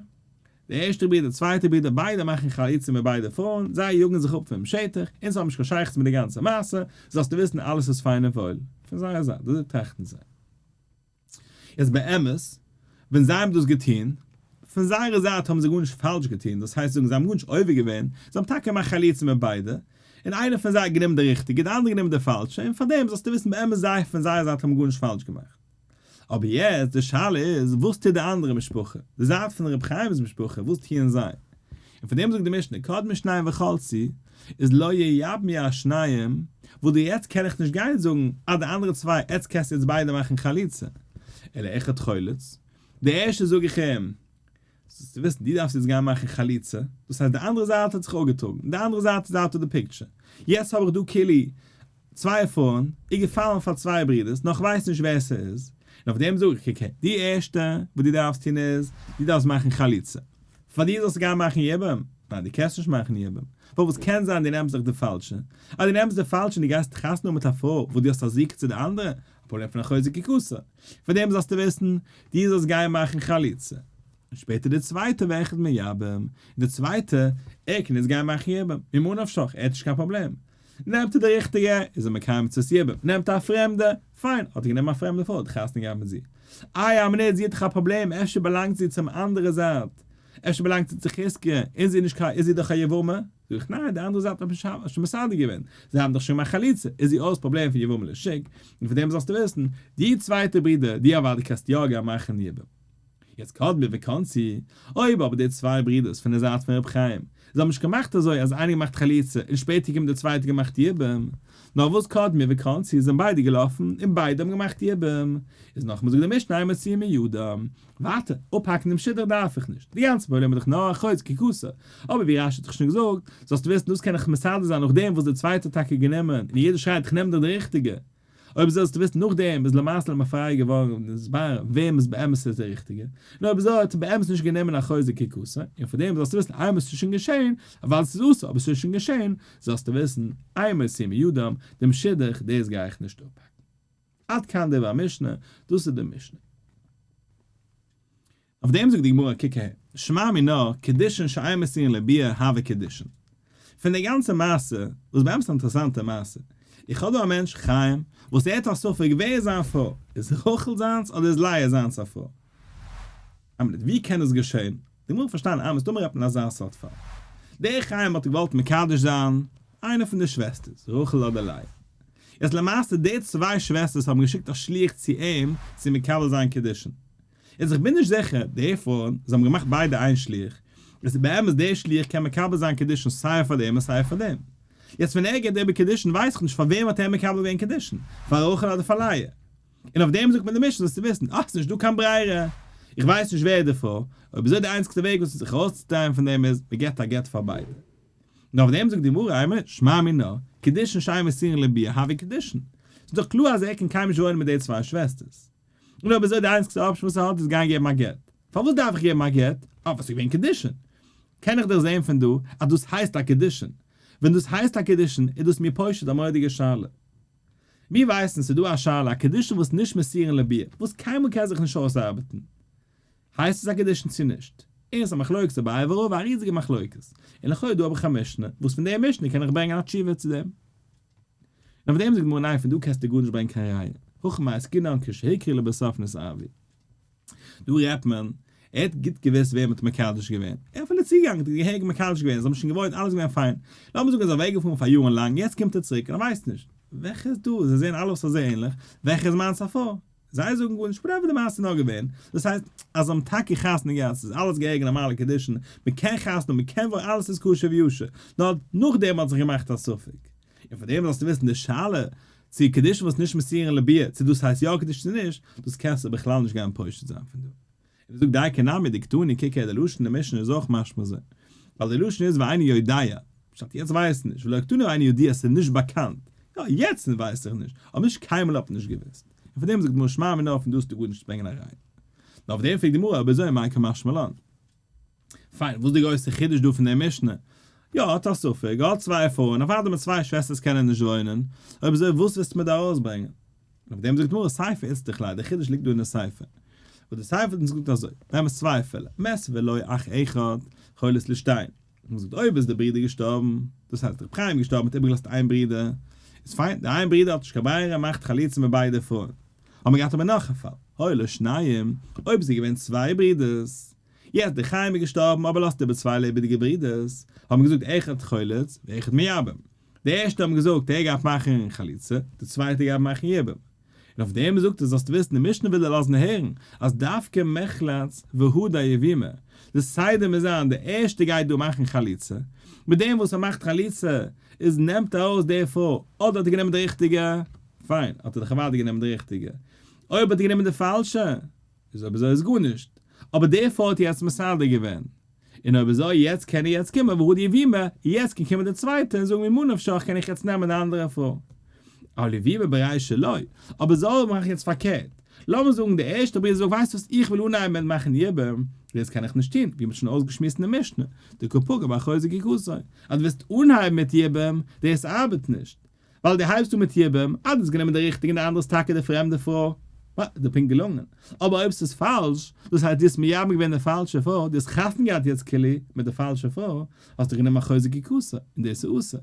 די ערשטע ברודער די צווייטע ברודער ביידע מאכן חליצה מיט ביידע פרויען, זיי יאגן זיך אפ פונעם שטח, אונז האבן נישט קיין שייכות מיט די גאנצע מעשה, זאלסטו וויסן אלעס איז פיין און וואויל, פון זייער זייט, אזוי טראכטן זיי. יעצט באמת, ווען זיי האבן דאס געטון, פון זייערע זייט האבן זיי גארנישט פאלש געטון, דאס הייסט זאגן זיי האבן גארנישט עובר געווען, זיי האבן טאקע געמאכט חליצה מיט ביידע, און איינער פון זיי האט גענומען די ריכטיגע, די אנדערע גענומען די פאלשע, און פארדעם זאלסטו וויסן באמת זיי פון זייער זייט האבן גארנישט פאלש געמאכט. אבער יעצט די שאלה איז, וואס טוט די אנדערע משפחה, די זייט פון ר' חיים'ס משפחה, וואס טוען זיי? און פון דעם זאגט די משנה, קדמו שניים וחלצו, איז לא ייבמו השניים, וואס דא יעצט קען איך נישט גיין זאגן אז די אנדערע צוויי עטס קענסט יעצט ביידע מאכן חליצה, אלא אחד חולץ, די ערשטע זאג איך אים, זאלסטו וויסן דו דארפסט יעצט גיין מאכן חליצה, דאס הייסט די אנדערע זייט האט זיך אפגעטראגן, די אנדערע זייט איז out of the picture, יעצט האב איך דא כאילו צוויי פרויען, איז געפאלן פאר צוויי ברידערס, נאר כ'ווייס נישט ווער ס'איז, און אויף דעם זאג איך, okay, די ערשטע וואס דו דארפסט טון איז, דו דארפסט מאכן חליצה. פאר דיר זאלסטו גיין מאכן יבום? ניין, דו קענסט נישט מאכן יבום. פארוואס קען זיין דו נעמסט זיך די פאלשע? אז דו נעמסט די פאלשע און דו גייסט חתונה האבן מיט א פרוי וואס דו האסט א זיקה צו די אנדערע, א פראבלעם פון אחות זקוקתו. פאר דעם זאלסטו וויסן, דו זאלסט גיין מאכן חליצה. און שפעטער די צווייטע ואחד מייבם, און די צווייטע, ער קען יעצט גיין מאכן יבום, ממה נפשך, ער האט נישט קיין פראבלעם. נעמט ער די ריכטיגע, איז ער מקיים מצוות יבום, נעמט ער א פרעמדע, פיין, האט ער גענומען א פרעמדע פרוי, האט חתונה געהאט מיט זי. איי א מינוט, זי האט דאך א פראבלעם, אפשר באלאנגט זי צום אנדערע זייט, אפשר באלאנגט זי צו חזקיה, און זי איז נישט קיין, איז זי דאך א יבמה? זאג איך, ניין, די אנדערע זייט האט מען שוין מסדר געווען, זיי האבן דאך שוין געמאכט חליצה, איז זי אויס פראבלעם פון יבמה לשוק, און פון דעם זאלסטו וויסן, די צווייטע ברודער, די אוודאי קענסט יא גיין מאכן יבום. יעצט קדמו וקנסו, אויב אבער די צוויי ברידערס פון די זייט פון רבי חיים, זיי האבן נישט געמאכט אזוי אז איינער געמאכט חליצה און שפעטער געקומען די צווייטע געמאכט יבום, נאר וואס קדמו וקנסו זענען ביידע געלאפן און ביידע האבן געמאכט יבום, איז נאכאמאל זאגט די משנה אין מוציאין מידם, ווייטער, אפהאקן דעם שידוך דארף איך נישט, די גאנצע פראבלעם איז דאך נאר אחות זקוקתו, אבער ווי רשי האט דאך שוין געזאגט, זאלסטו וויסן דאס קען איך מסדר זיין נאכדעם וואס די צווייטע האט טאקע גענומען און יעדער שרייט איך נעם דאך די ריכטיגע, אויב זאלסטו וויסן נאכדעם איז למעשה למפרע געווארן נתברר וועם עס באמת איז דער ריכטיגער, און אויב אזוי האט ער באמת נישט גענומען אחות זקוקתו, און פאר דעם זאלסטו וויסן איינמאל עס איז שוין געשען, ווייל עס איז אסור אבער עס איז שוין געשען, זאלסטו וויסן, אין מוציאין מידם, דעם שידוך דאס גיי איך נישט אפהאקן. עד כאן דברי המשנה, דאס איז די משנה. אויף דעם זאגט די גמרא, קוק אהער, שמע מינה, קידושין שאין מסורין לביאה הוו קידושין. פון די גאנצע מעשה, וואס באמת א אינטערעסאנטע מעשה, איך האב דא א מענטש חיים, וואס ער האט א ספק ווער איז זיין פרוי, איז רחל זיינס אדער איז לאה זיינס א פרוי? א מינוט, ווי קען דאס געשען? די גמרא פארשטיין אה מסתמא רעדט מען אזא סארט פאל. דער חיים האט געוואלט מקדש זיין איינע פון די שוועסטערס, רחל אדער לאה. יעצט למעשה די צוויי שוועסטערס האבן געשיקט א שליח צו אים צו מקבל זיין קידושין. איז איך בין נישט זיכער, די פרויען, זיי האבן געמאכט ביידע איין שליח, איז באמת דער שליח קען מקבל זיין קידושין סיי פאר דעם און סיי פאר דעם. יעצט ווען ער געבט איבער קידושין ווייס איך נישט פאר וועם האט ער מקבל געווען קידושין, פאר רחל אדער פאר לאה. און אויף דעם זאגט מען די משנה זאלסטו וויסן, אה ס'נישט דא קיין ברירה, איך ווייס נישט ווער איז די פרוי, אויב אזוי די איינציגסטע וועג וואס זיך ארויסצודרייען פון דעם איז, מ'געבט א גט פאר ביידע. און אויף דעם זאגט די גמרא, אימא שמע מינה, קידושין שאין מסורין לביאה הוו קידושין. ס'איז דאך קלאר אז ער קען קיינמאל נישט וואוינען מיט די צוויי שוועסטערס. און אויב אזוי די איינציגסטע option וואס ער האט איז גיין געבן א גט. פארוואס דארף איך געבן א גט? אה, ווייל ס'איז געווען קידושין. קען איך דאך זען פון דא אז דאס הייסט א קידושין. ווען דאס הייסט א קידושין איז דאס מיר פושט א מורא'דיגע שאלה. מיר ווייסן ס'איז דא א שאלה א קידושין וואס נישט מסורין לביאה, וואס קיינמאל קען זיך נישט אויסארבעטן. הייסט עס א קידושין צו נישט? און ס'איז א מחלוקת אביי ורבא, א ריזיגע מחלוקת. און לכאו' דא האב איך א משנה, וואס פון די משנה קען איך ברענגען א תשובה צו דעם. און אויף דעם זאגט די גמרא ניין פון דא קענסטו גארנישט ברענגען קיין ראיה, הכא במאי עסקינן כשהוכרו לבסוף נתערבו. דא רעדט מען, ער האט גוט געוואוסט וועם מ'האט מקדש געווען, ער איז אפילו צוגעגאנגען האט געהעריג מקדש געווען, זיי האבן שוין געוואוינט אלעס איז געווען פיין, לאמיר זאגן ער איז אוועק געפארן פאר יארן לאנג יעצט קומט ער צוריק און ער ווייסט נישט וועלכע איז דא, זיי זעען אלע אויס אזוי ענליך, וועלכע איז מיינס א פרוי? זיי זאגן גארנישט, whatever די מעשה איז נאר געווען, דאס הייסט אז זיי האבן טאקע חתונה געהאט, ס'איז אלעס געהעריג נארמאלע קידושין, מ'קען חתונה האבן, מ'קען וואוינען, אלעס איז כשר ויושר, נאר נאכדעם האט זיך געמאכט א ספק. און פאר דעם זאלסטו וויסן די שאלה צו קידושין וואס נישט מסורין לביאה צו דאס הייסט יא קידושין צו נישט, דאס קענסטו בכלל נישט גיין פושט זיין פון דא. און ער זאגט דייקא נמי דקתני קוק הער די לשון אין די משנה איז אויך משמע אזוי, ווייל די לשון איז ואיני יודע, פשט יעצט ווייס איך נישט, ולא קתני ואיני ידוע ס'איז נישט באקאנט, יא יעצט ווייס איך נישט, אבער נישט קיינמאל האט מען נישט געוואוסט, און פון דעם זאגט די גמרא שמע מינה פון דא האסטו גארנישט צו ברענגען א ראיה. נאר אויף דעם פרעגט די גמרא אויב אזוי מאי קא משמע לן. פיין, וואס איז די גרויסע חידוש דא פון די משנה? יא, האט א ספק, ער האט צוויי פרויען, אוודאי מיט צוויי שוועסטערס קען ער נישט וואוינען, אויב אזוי וואס ווילסטו מיר דא ארויסברענגען? און אויף דעם זאגט גמרא סיפא איצטריך ליה, דער חידוש ליגט דא אין די סיפא, וואס די סיפא האט אונז געזאגט אזוי, באמת צוויי פעלער, מת ולו אח אחד, חולץ לשתיהן, און מ'זאגט אויב איז דער ברודער געשטארבן, דאס הייסט רבי חיים איז געשטארבן האט איבערגעלאזט איין ברודער, איז פיין, דער איין ברודער האט נישט קיין ברירה מאכט חליצה מיט ביידע פרויען. האט מען געהאט אבער נאך א פאל, היו לו שניים, אויב איז ער געווען צוויי ברודערס, יעצט דער חיים איז געשטארבן אבער לאזט איבער צוויי לעבעדיגע ברודערס, האט מען געזאגט אחד חולץ ואחד מייבם, די ערשטע האבן געזאגט ער גייט מאכן חליצה, די צווייטע גייט מאכן יבום. און אויף דעם זאגט ער זאלסטו וויסן די משנה וויל דיר לאזן הערן אז דווקא מיחלץ והדר יבימה, די סדר מוז זיין די ערשטע גייט דא מאכן חליצה, מיט דעם וואס ער מאכט חליצה איז נעמט ער ארויס די פרוי, אדער האט ער גענומען די ריכטיגע, פיין האט ער דאך אוודאי גענומען די ריכטיגע, אויב האט ער גענומען די פאלשע איז אויב אזוי איז גארנישט, אבער די פרוי האט יעצט מסדר געווען, און אויב אזוי יעצט קען ער יעצט קומען והדר יבימה, יעצט קען קומען די צווייטע און זאגן ממה נפשך קען איך יעצט נעמען די אנדערע פרוי. אבל יבימה ברישא לא, אבער זאל מאכן יעצט פארקערט, לאמיר זאגן די ערשטע ברודער זאגט ווייסט וואס איך וויל אנהייבן מיט מאכן יבום, דאס קען איך נישט טון, ווי מ'האט שוין אויסגעשמועסט אין די משנה, דקא פגע באחותו זקוקתו, אז דו וועסט אנהייבן מיט יבום, דאס ארבעט נישט, ווייל דו הייבסט אן מיט יבום, אז דו האסט גענומען די ריכטיגע און די אנדערע איז טאקע די פרעמדע פרוי, איז דיר פונקט געלונגען. אבער אויב ס'איז פאלש, דאס הייסט דו האסט מייבם געווען די פאלשע פרוי, דו האסט חתונה געהאט יעצט כאילו מיט די פאלשע פרוי, האסטו גענומען אחותו זקוקתו, און דאס איז אסור.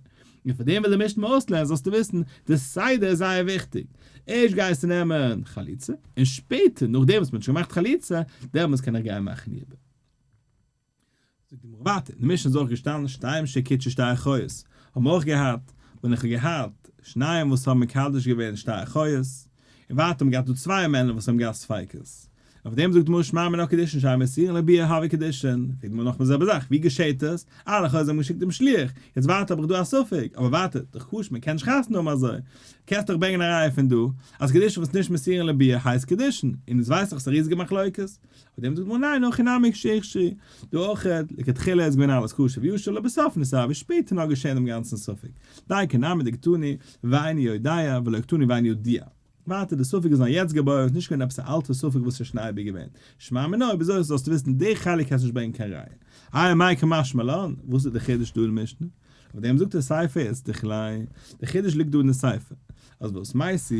און פאר דעם וויל די משנה אויסלערנען זאלסטו וויסן, די סדר איז זייער וויכטיג. ערשט גייסטו נעמען חליצה, און שפעטער נאכדעם וואס מ'האט שוין געמאכט חליצה, דעמאלטס קען איך גיין מאכן יבום. זאגט די גמרא ווייטער, אין די משנה איז אויך געשטאנען שתיים שקידשו שתי אחיות, האבן אויך געהאט, ווען איך האב געהאט שניים וואס האבן מקדש געווען שתי אחיות, און ווייטער האבן געהאט דא צוויי מענער וואס האבן געהאט ספיקות, אויף דעם זאגט די גמרא שמע מינה קידושין שאין מסורין לביאה הוו קידושין, פרעגט די גמרא נאכמאל די זעלבע זאך, ווי געשעהט עס? אה לכאו' זיי האבן געשיקט דעם שליח, יעצט ווייטער האב איך דא א ספק, אבער ווייטער, דאך כשר מען קען נישט חתונה האבן אזוי, קענסט דאך ברענגען א ראיה פון דא, אז קידושין וואס נישט מסורין לביאה הייסט קידושין, און יעצט ווייס איך ס'איז א ריזיגע מחלוקת. אויף דעם זאגט מען ניין הכי נמי שהוכשרו, דא אויך, לכתחילה איז געווען אלעס כשר וישר לבסוף נתערבו שפעטער נאר געשען דעם גאנצן ספק, דייקא נמי דקתני ואיני יודע ולא קתני ואיני ידוע. ווייטער די ספק איז נאר יעצט געבוירן איז נישט געווען עפעס א אלטע ספק וואס איז שוין אייביג געווען, שמע מינה אויב אזוי זאלסטו וויסן די חלק קענסט נישט ברענגען קיין ראיה. איי מאי קא משמע לן, וואס איז די חידוש דא אין משנה? אויף דעם זאגט ער סיפא איצטריך ליה, די חידוש ליגט דא אין די סיפא, אז וואס מיינסטו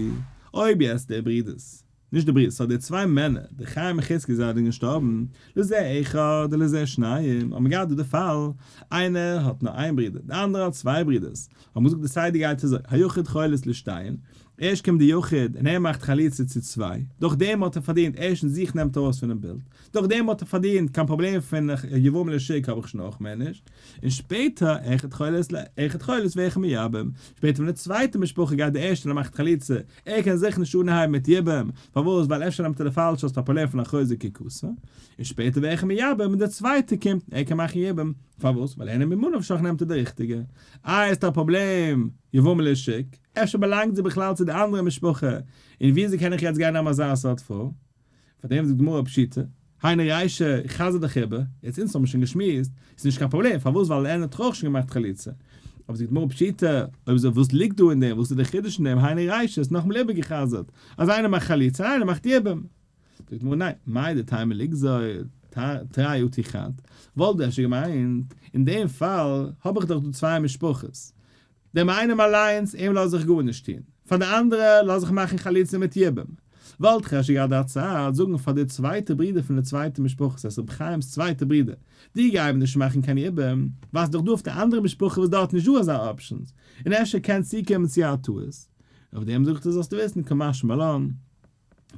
אויב יעצט די ברידערס נישט די ברידער, סאו די צוויי מענער, די חיים און חזקי זענען געשטארבן, לזה אחד ולזה שניים, האבן געהאט דא די פאל, איינער האט נאר איין ברודער, די אנדערע האט צוויי ברודערס, האבן געזאגט די סדר גייט אזוי, היחיד חולץ לשתיים, ערשט קומט די יחיד און ער מאכט חליצה צו צוויי, דורך דעם האט ער פארדינט, ערשטנס זיך נעמט ער ארויס פונעם בילד, דורך דעם האט ער פארדינט, קיין פראבלעם פון יבמה לשוק האב איך שוין אויך מער נישט, און שפעטער אחד חולץ אחד חולץ ואחד מייבם, שפעטער ווען די צווייטע משפחה גייט די ערשטע און ער מאכט חליצה, ער קען זיך נישט אנהייבן מיט יבום, פארוואס? ווייל אפשר נעמט ער די פאלשע האסט א פראבלעם פון אחותו זקוקתו, און שפעטער ואחד מייבם און דער צווייטער קומט און ער קען מאכן יבום, פארוואס? ווייל ער נעמט ממה נפשך נעמט ער די ריכטיגע. איי האסט א פראבלעם יבמה לשוק, אפשר באלאנגט זי בכלל צו די אנדערע משפחה, און וויאזוי קען איך יעצט גיין נעמען אזא סארט פרוי? פאר דעם זאגט די גמרא פשיטא, היינו רישא, איך חזר דיך איבער, יעצט אונז האבן שוין געשמועסט, איז נישט קיין פראבלעם, פארוואס ווייל ער האט דאך אויך שוין געמאכט חליצה. אבער זאגט די גמרא פשיטא, אויב אזוי וואס ליגט דא אין דעם, וואס איז דער חידוש אין דעם, היינו רישא, איז נאכאמאל איבערגעחזרט, אז איינער מאכט חליצה און איינער מאכט יבום. זאגט די גמרא ניין, מהו דתימא ליגזור תרי אטו חד, וואלט דו אפשר געמיינט, אין דעם פאל האב איך דאך דא צוויי משפחות, דעם איינעם אליינס, אים לאז איך גארנישט טון, פאר די אנדערע לאז איך מאכן חליצה מיט יבום. וואלט איך אפשר געהאט די הצעה זאגן פאר די צווייטע ברודער פון די צווייטע משפחה, ס'הייסט רבי חיים'ס צווייטע ברודער, די גייען נישט מאכן קיין יבום, ווייל ס'דאך דא אויף די אנדערע משפחה וואס דארט נישט דא אזא options, און אפשר קען צוקומען צו א טעות. אויף דעם זאגט ער זאלסטו וויסן קא משמע לן.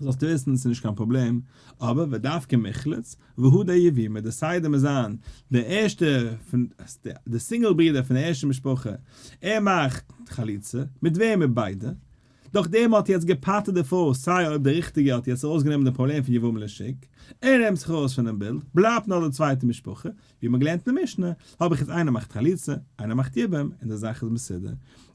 זאלסטו וויסן ס'איז נישט קיין פראבלעם, אבער ודווקא מיחלץ, והדר יבימה, די סדר מוז זיין, די ערשטע פון די single ברודער פון די ערשטע משפחה, ער מאכט חליצה, מיט וועם? מיט ביידע, דורך דעם האט יעצט געפטר'ט די פרוי, סיי אויב די ריכטיגע האט יעצט ארויסגענומען די פראבלעם פון יבמה לשוק, ער נעמט זיך ארויס פונעם בילד, בלייבט נאר די צווייטע משפחה, ווי מ'האט געלערנט אין די משנה, האב איך יעצט איינער מאכט חליצה, איינער מאכט יבום, און די זאך איז מסודר.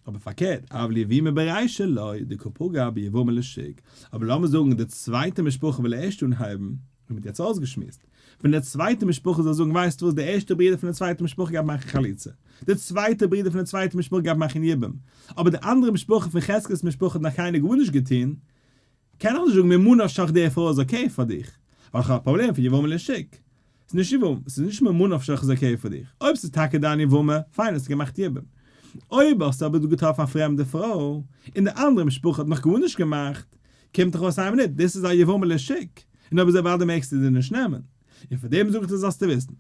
אבער פארקערט, אבל יבימה ברישא לא, דקא פגע ביבמה לשוק. אבער לאמיר זאגן די צווייטע משפחה וויל ערשט אנהייבן, ווי מ'האט יעצט אויסגעשמועסט, ווען די צווייטע משפחה זאל זאגן ווייסט וואס, די ערשטע ברודער פון די צווייטע משפחה גייט מאכן חליצה, די צווייטע ברודער פון די צווייטע משפחה גייט מאכן יבום, אבער די אנדערע משפחה פון חזקאל'ס משפחה האט נאך קיינער גארנישט געטון, קען איך נישט זאגן ממה נפשך די פרוי איז okay פאר דיך, ווייל איך האב א פראבלעם פון יבמה לשוק. ס'איז נישט יבום, ס'איז נישט ממה נפשך איז okay פאר דיך, אויב ס'איז טאקע דיין יבמה, פיין האסטו געמאכט יבום. אויב האסטו אבער דא געטראפן א פרעמדע פרוי, און די אנדערע משפחה האט נאך גארנישט געמאכט, קומט דאך אויס איין מינוט, דאס איז א יבמה לשוק, און אויב אזוי אוודאי מעגסטו זי נישט נעמען. און פאר דעם זאג איך דיר זאלסטו וויסן.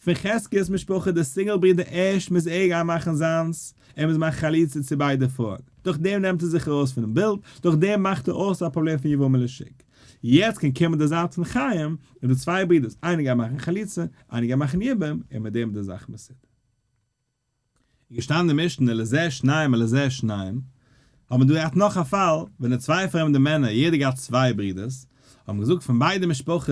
פון חזקיה'ס משפחה די single ברודער ערשט מוז ער גיין מאכן זיינס, ער מוז מאכן חליצה צו ביידע פרויען, דורך דעם נעמט ער זיך ארויס פונעם בילד, דורך דעם מאכט ער אויס א פראבלעם פון יבמה לשוק. יעצט קען קומען די זייט פון חיים, און די צוויי ברודערס, איינער גייט מאכן חליצה, איינער גייט מאכן יבום, און מיט דעם איז די זאך מסודר. איז געשטאנען אין משנה לזה שניים ולזה שניים, האט מען דא געהאט נאך א פאל, ווען די צוויי פרעמדע מענער, יעדער געהאט צוויי ברודערס, האבן געזאגט פון ביידע משפחות,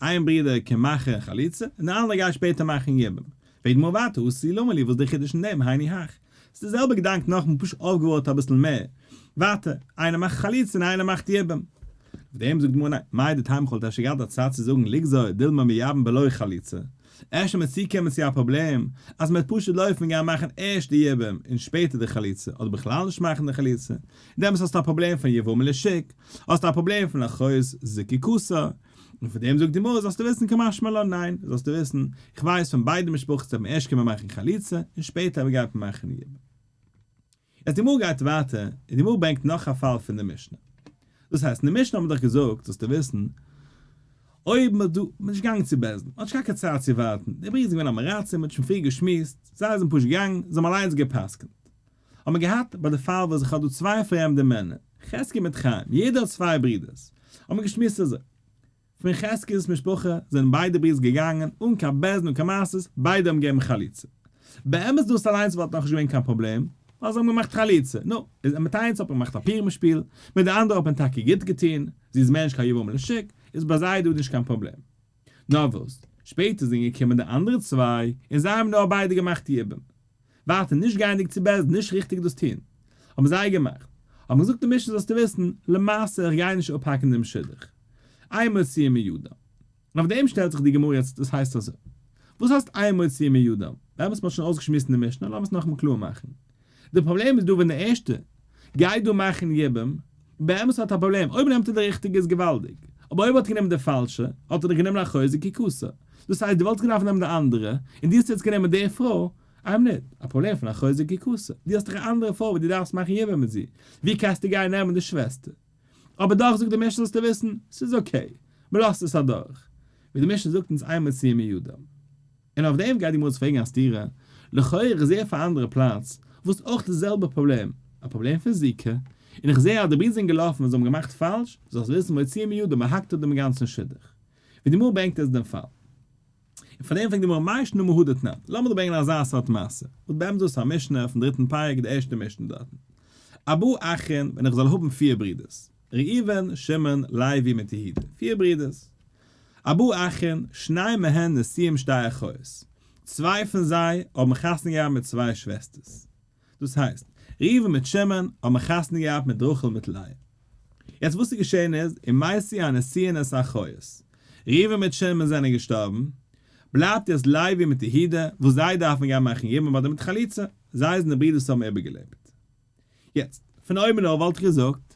איין ברודער קען מאכן חליצה, און די אנדערע גייט שפעטער מאכן יבום. פרעגט די גמרא ווייטער, הא תו למה לי, וואס איז דער חידוש אין דעם, הייני הך? ס'איז די זעלבע געדאנק נאכאמאל פשוט אויפגעבויעט אביסל מער. ווייטער, איינער מאכט חליצה און איינער מאכט יבום. אויף דעם זאגט די גמרא ניין, מהו דתימא כ'וואלט אפשר געהאט א צד צו זאגן לגזור דילמא מייבם בלא חליצה, אפשר מ'וועט צוקומען צו א פראבלעם אז מ'וועט פשוט לויפן גיין מאכן ערשט די יבום און שפעטער די חליצה, אדער בכלל נישט מאכן די חליצה, און דעמאלטס האסטו א פראבלעם פון יבמה לשוק, האסטו א פראבלעם פון אחות זקוקתה, און פון דעם זאגט די גמרא זאלסטו וויסן קא משמע לן ניין, זאלסטו וויסן, איך ווייס פון ביידע משפחות וועט מען ערשט קומען מאכן חליצה און שפעטער גייט מען מאכן יבום. יעצט די גמרא גייט ווייטער און די גמרא ברענגט נאך א פאל פון די משנה. דאס הייסט אין די משנה האט מען דאך געזאגט זאלסטו וויסן אויב מען האט דא, מען איז נישט געגאנגען צו בית דין, מען האט נישט געהאט קיין צייט צו ווארטן, די בריוו איז געווען א מרצה, מען האט שוין פריער געשמועסט, זיי זענען פשוט געגאנגען, זיי האבן אליינס גע'פסק'נט. האט מען געהאט ביי די פאל וואס איך האב דא צוויי פרעמדע מענער, חזקי מיט חיים, יעדער האט צוויי ברידערס, האט מען געשמועסט אזוי, פון חזקי'ס משפחה זענען ביידע ברידערס געגאנגען אן קיין בית דין אן קיין מעשות, ביידע האבן געגעבן חליצה. באמת דאס אליינס וואלט נאכנישט געווען קיין פראבלעם, ווייל זיי האבן געמאכט חליצה, נו, איז מיט איינס האט מען געמאכט א פורים שפיל, מיט די אנדערע האט מען טאקע גוט געטון, זי איז מער נישט קיין יבמה לשוק, איז ביי זיי דא נישט קיין פראבלעם. נאר וואס, שפעטער זענען געקומען די אנדערע צוויי, און זיי האבן נאר ביידע געמאכט יבום. ווייטער נישט גייענדיג צו בית דין, נישט ריכטיג דאס טון, האבן זיי געמאכט. האט מען געזאגט די משנה זאלסטו וויסן, למעשה איך גיי נישט אפהאקן דעם שידוך. אין מוציאין מידם. און אויף דעם שטעלט זיך די גמרא יעצט, דאס הייסט אזוי. וואס הייסט אין מוציאין מידם? באמת מ'האט שוין אויסגעשמועסט אין די משנה, לאמיר עס נאכאמאל קלאר מאכן. די פראבלעם איז דא ווען די ערשטע גייט דא מאכן יבום, באמת האט א פראבלעם, אויב נעמט ער די ריכטיגע איז געוואלדיג, אבער אויב האט ער גענומען די פאלשע, האט ער דאך גענומען א חוזק ככסה, דאס הייסט דו וואלטסט געדארפט נעמען די אנדערע, און דו האסט יעצט גענומען די פרוי, איין מינוט, א פראבלעם פון א חוזק ככסה, דו האסט דאך א אנדערע פרוי וואס דו דארפסט מאכן יבום מיט זי, ווי קענסטו גיין נעמען די שוועסטער? אבער דאך זאגט די משנה זאלסטו וויסן, ס'איז okay, מ'לאזט עס אדורך, ווי די משנה זאגט אונז אין מוציאין מידם. און אויף דעם גייט די גמרא פרעגן א סתירה, לכאורה איך זעה אויף א אנדערע פלאץ וואס אויך די זעלבע פראבלעם, א פראבלעם פון זיקה, און איך זעה אז די ברידער זענען געלאפן און זיי האבן געמאכט פאלש, זאלסט וויסן מוציאין מידם מען האקט אפ דעם גאנצן שידוך. ווי די גמרא ברענגט עס דעם פאל. און פאר דעם פרעגט די גמרא מאי שנא מהא דתנן, לאמיר דא ברענגען אזא סארט מעשה, וואס באמת דאס איז א משנה פון דריטן פרק די ערשטע משנה דארטן. ארבעה אחין ווען איך זאל האבן פיר ברידערס, ראובן, שמעון, לוי מיט יהודה, פיר ברידערס. ארבעה אחין, שניים מהן נשואים שתי אחיות, צוויי פון זיי האבן חתונה געהאט מיט צוויי שוועסטערס. דאס הייסט, ראובן מיט שמעון האבן חתונה געהאט מיט רחל מיט לאה. יעצט וואס איז געשען איז, ומתו הנשואין את האחיות, ראובן מיט שמעון זענען געשטארבן, בלייבט יעצט לוי מיט יהודה, וואס זיי דארפן גיין מאכן יבום אדער מיט חליצה, זיי זענען די ברידער וואס האבן איבערגעלעבט. יעצט, פון אויבן אויף וואלט איך געזאגט,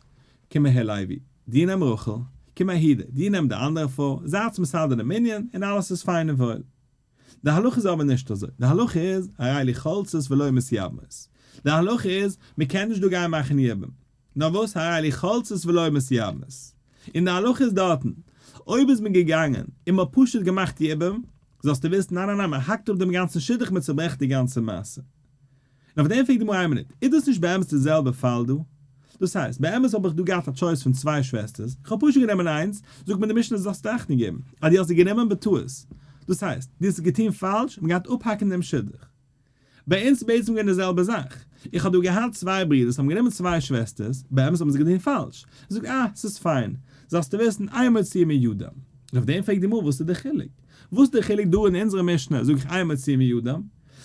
קום אהער לוי, דו נעם רחל, קום אהער יהודה, דו נעם די אנדערע פרוי, זייטס מסדר דעם ענין, און אלעס איז פיין און וואויל. די הלכה איז אבער נישט אזוי, די הלכה איז, הרי אלו חולצות ולא מתייבמות. די הלכה איז, מען קען נישט דא גיין מאכן יבום. נאר וואס, הרי אלו חולצות ולא מתייבמות. און די הלכה איז דארטן, אויב איז מען געגאנגען און מען האט פשוט געמאכט יבום, זאלסטו וויסן, ניין ניין ניין, מען האקט אפ דעם גאנצן שידוך, מען צוברעכט די גאנצע מעשה. און אויף דעם פרעגט די גמרא איין מינוט, איז דאס נישט באמת די זעלבע פאל דא? דאס הייסט, באמת האב איך דא געהאט א choice פון צוויי שוועסטערס, איך האב פשוט גענומען איינס, זאגט מיר די משנה זאלסטו אכטונג געבן אז דו האסט זי גענומען בטעות, דאס הייסט, דו האסט עס געטון פאלש, מען גייט אפהאקן דעם שידוך. ביי אונז איז בעצם געווען די זעלבע זאך, איך האב דא געהאט צוויי ברידערס האבן גענומען צוויי שוועסטערס, באמת האבן זיי געטון פאלש, זאגט אה, ס'איז פיין, זאלסטו וויסן, אין מוציאין מידם. און אויף דעם פרעגט די גמרא וואס איז די חילוק? וואס איז די חילוק דא אין אונזערע משנה זאג איך אין מוציאין מידם,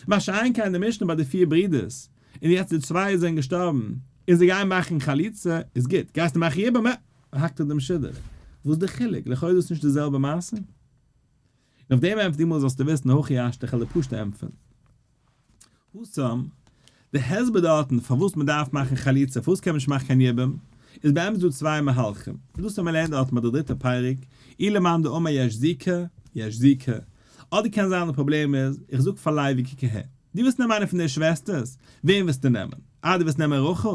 מה שאין כן די משנה ביי די פיר ברידערס, און יעצט די צוויי זענען געשטארבן, און זיי גייען מאכן חליצה, איז גוט, גייסטו מאכן יבום, אה, האקט ער דעם שידוך. וואס איז די חילוק? לכאו' איז דאס נישט די זעלבע מעשה? און אויף דעם ענטפערט די גמרא זאלסטו וויסן הכי השתא כ'על דיר פשוט ענטפערן. התם, די הסבר דארטן פארוואס מען דארף מאכן חליצה, פארוואס קען מען נישט מאכן קיין יבום, איז באמת דא צוויי מהלכים, און דאס האבן מיר לערנט דארטן ביי די דריטע פרק, אי למאן דאמר יש זיקה, יש זיקה. אדער קען זיין די פראבלעם איז, איך זאג פאר לוי קוק אהער, דו ווילסט נעמען איינע פון די שוועסטערס, וועם ווילסטו נעמען? אה דו ווילסט נעמען רחל?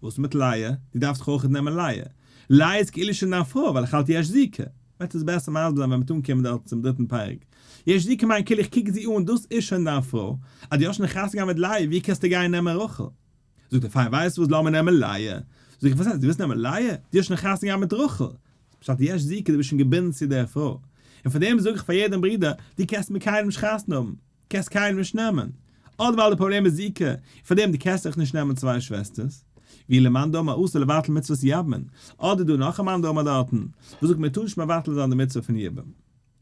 וואס מיט לאה? דו דארפסט דאך אויכעט נעמען לאה. לאה איז כאילו שוין דיין פרוי ווייל איך האלט יש זיקה. מ'וועט עס בעסער מסביר זיין ווען מ'וועט אנקומען דארט צום דריטן פרק. יש זיקה מיינט כאילו איך קוק זי אן דאס איז שוין דיין פרוי. אז דו האסט שוין חתונה געהאט מיט לאה ווי קענסטו גיין נעמען רחל? זאגט ער פיין ווייסט וואס לאמיר נעמען לאה. זאג איך וואס הייסט דו ווילסט נעמען לאה? דו האסט שוין חתונה געהאט מיט רחל. פשט יש זיקה דו ביסט שוין געבינדן צו דער פרוי. און פאר דעם זאג איך פאר יעדעם ברודער דו קענסט מיט קיינעם נישט חתונה האבן. קענסט קיינעם נישט נעמען. אדער ווייל די פראבלעם איז זיקה, און פאר דעם דו קענסט אויך נישט נעמען צוויי שוועסטערס. ואי למאן דאמר אסור לבטל מצוות יבמין. אדער דא נאך א מאן דאמר דארטן, וואס זאגט מען טאר נישט מבטל זיין די מצוה פון יבום.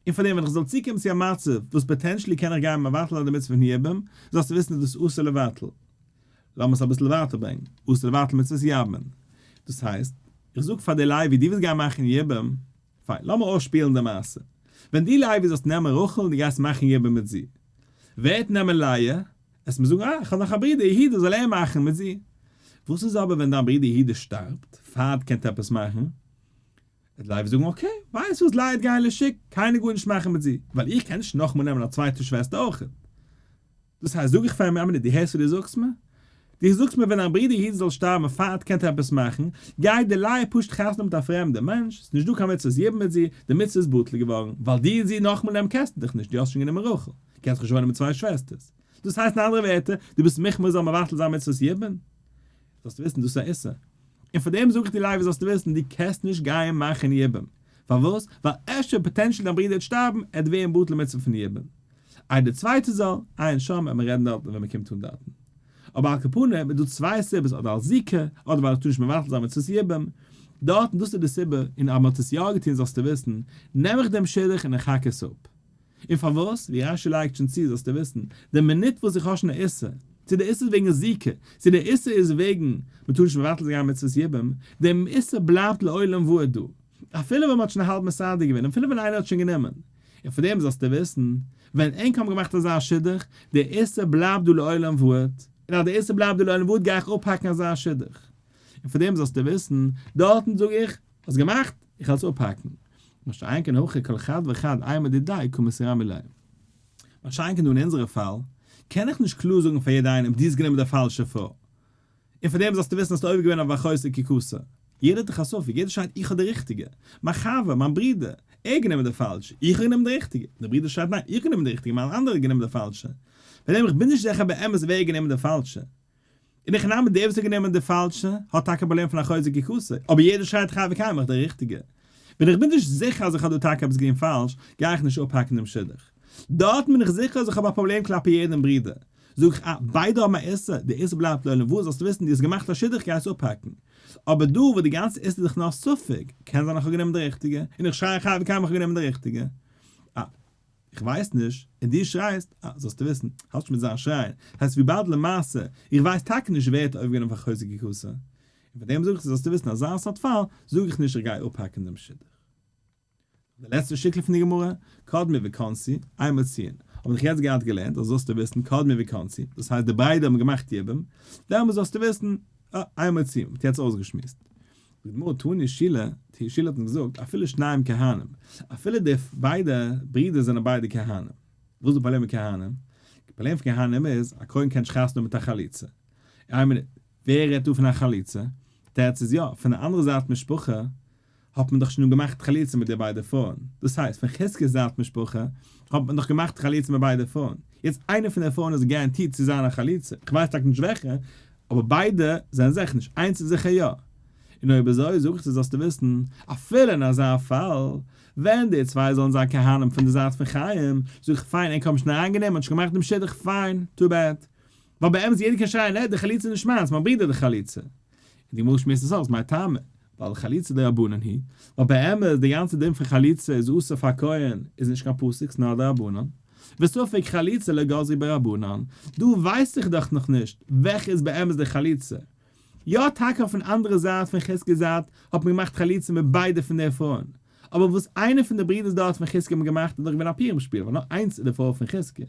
און פאר דעם ווען איך זאל צוקומען צו א מצב וואס potentially קען איך גיין מבטל זיין די מצוה פון יבום, זאלסטו וויסן אז דאס איז אסור לבטל. לאמיר עס אביסל ווייטער ברענגען, אסור לבטל מצוות יבמין. דאס הייסט, איך זאג פאר די לוי דו ווילסט גיין מאכן יבום, פיין, לאמיר אויסשפילן די מעשה. ווען דו לוי זאלסט נעמען רחל און דו גייסט מאכן יבום מיט זי. ווער וועט נעמען לאה? וועסט מיר זאגן, אה, איך האב נאך א ברודער יהודה, זאל ער מאכן מיט זי. וואס איז אבער ווען דיין ברודער יהודה שטארבט, פאר ער קען עפעס מאכן? וועט לוי זאגן, okay, ווייסט וואס, לאה וועט גיין לשוק, קיינער גארנישט מאכן מיט זי, ווייל איך קען נישט נאכאמאל נעמען א צווייטע שוועסטער אויך. דאס הייסט זאג איך פאר אים, א מינוט, דו הערסט וואס דו זאגסט מיר? דו זאגסט מיר ווען דיין ברודער יהודה זאל שטארבן פאר ער קען עפעס מאכן, גייט די לאה פשוט חתונה מיט א פרעמדע מענטש, ס'איז נישט דא קיין מצוות יבום מיט זי, די מצוה איז בטל געווארן, ווייל דו זי נאכמאל נעמען קענסטו דיך נישט, דו האסט שוין גענומען רחל, קענסט נישט וואוינען מיט צוויי שוועסטערס. דאס הייסט אין אנדערע ווערטער, דו ביסט מחמיר זאל מבטל זיין מצוות יבום? זאלסטו וויסן דאס איז א איסור. און פאר דעם זאג איך דיר לוי זאלסטו וויסן, דו קענסט נישט גיין מאכן יבום. פארוואס? ווייל אפשר potentially דיין ברודער וועט שטארבן, ער וועט ווערן בטל מצוה פון יבום. איי די צווייטע זאל, עיין שם, וועט מען רעדן דארטן ווען מען קומט אן דארטן. אבער על כל פנים איז דא צוויי סיבות אדער אלס זיקה, אדער ווייל איך טאר נישט מבטל זיין מצוות יבום. דארטן דאס איז די סיבה, און אז מען האט עס יא געטון זאלסטו וויסן, נעם איך דעם שידוך און איך האק עס אפ. און פארוואס? ווי רשי לייגט שוין צו זאלסטו וויסן, די מינוט וואס איך האב שוין א איסור, צו די איסור איז וועגן זיקה, צו די איסור איז וועגן מען טאר נישט מבטל זיין מצוות יבום, דעם איסור בלייבט לעולם ועד דא. אפילו ווען מען האט שוין האלב מסדר געווען, אפילו ווען איינער האט שוין גענומען. און פאר דעם זאלסטו וויסן, ווען ענק האבן געמאכט אזא שידוך, דער איסור בלייבט דא לעולם ועד, און אז דער איסור בלייבט דא לעולם ועד גיי איך אפהאקן אזא שידוך. און פאר דעם זאלסטו וויסן, דארטן זאג איך, האסט געמאכט, איך וועל עס אפהאקן. מה שאין כן הכא כל חד וחד אימא דידיה קא מתרמי ליה. מה שאין כן דא אין אונזערע פאל, קען איך נישט קלאר זאגן פאר יעדע איינעם, דו האסט גענומען די פאלשע פרוי. און פאר דעם זאלסטו וויסן האסטו עובר געווען אויף ואחותו כי כסא. יעדער האט דאך א ספק, יעדער שרייט איך האב די ריכטיגע, מיין חבר, מיין ברודער, ער האט גענומען די פאלשע, איך האב גענומען די ריכטיגע, דער ברודער שרייט ניין, איך האב גענומען די ריכטיגע, מיין אנדערער האט גענומען די פאלשע. פאר דעם איך בין נישט זיכער באמת ווער האט גענומען די פאלשע. און איך נעם דער וואס האט גענומען די פאלשע האט טאקע א פראבלעם פון אחותו כי כסא, אבער יעדער שרייט חי וקיים איך די ריכטיגע. ווען איך בין נישט זיכער אז איך האב דא טאקע עפעס געטון פאלש, גיי איך נישט אפהאקן דעם שידוך. דארטן בין איך זיכער אז איך האב א פראבלעם כלפי יעדעם ברודער. זאג איך, אה, ביידע האבן א איסור, די איסור בלייבט לעולם ועד, זאלסטו וויסן, דו האסט געמאכט א שידוך גיי עס אפהאקן. אבער דא וואו די גאנצע איסור איז דאך נאר ספק, קען זיין איך האב גענומען די ריכטיגע, און איך שריי חי וקיים איך האב גענומען די ריכטיגע. אה, איך ווייס נישט, און דו שרייסט, אה, זאלסטו וויסן, האלט נישט מיט זיין שרייען, הייסט וויבאלד למעשה, איך ווייס טאקע נישט ווער האט אויפגענומען פאר חוזק יקוסה, און פאר דעם זאג איך דיר זאלסטו וויסן אזא סארט פאל, זאג איך נישט איך גיי אפהאקן דעם שידוך. די לעצטע שטיקל פון די גמרא, קדמו וכנסו, אין מוציאין, האבן איך יעצט געהאט געלערנט, אז זאלסטו וויסן, קדמו וכנסו, דאס הייסט די ביידע האבן געמאכט יבום, דעמאלס זאלסטו וויסן, אה, אין מוציאין, מ'האט יעצט אויסגעשמועסט. די גמרא תני שילא, די שילא האט אונז געזאגט, אפילו שניהם כהנים, אפילו די ביידע ברידער זענען ביידע כהנים. וואס איז די פראבלעם מיט כהנים? די פראבלעם פון כהנים איז, א כהן קען נישט חתונה האבן מיט א חלוצה. איין מינוט, ווער רעדט דא פון א חלוצה? תירוץ איז יא, פון די אנדערע זייט משפחה האט מען דאך שוין געמאכט חליצה מיט די ביידע פרויען, דאס הייסט פון חזקי'ס זייט משפחה האט מען דאך געמאכט חליצה מיט ביידע פרויען, יעצט איינע פון די פרויען איז guaranteed צו זיין א חלוצה, איך ווייס טאקע נישט וועלכע, אבער ביידע זענען זיכער נישט, איינס איז זיכער יא. און אויב אזוי זאג איך דיר זאלסטו וויסן, אפילו אין אזא פאל, ווען די צוויי זאלן זיין כהנים פון די זייט פון חיים, זאג איך פיין ענק האבן שוין אריינגענומען און שוין געמאכט דעם שידוך פיין, too bad. ווייל באמת יעדער קען שרייען נע די חליצה איז נישט מיינס, מיין ברודער די חליצה. און די גמרא שמועסט עס אויס, מאי טעמא? ווייל חליצה דרבנן היא, ווייל באמת די גאנצע דין פון חליצה איז אסור פאר כהן איז נישט קיין פסוק ס'נאר דרבנן, וספק חליצה לא גזרו ביה רבנן, דא ווייס איך דאך נאך נישט וועלכע איז באמת די חליצה, יא טאקע אויפן אנדערע זייט פון חזקי'ס זייט האט מען געמאכט חליצה מיט ביידע פון די פרויען, אבער וואס איינע פון די ברידערס דארט פון חזקי האבן געמאכט איז דאך געווען א פורים שפיל ווייל נאר איינס איז די פרוי פון חזקי.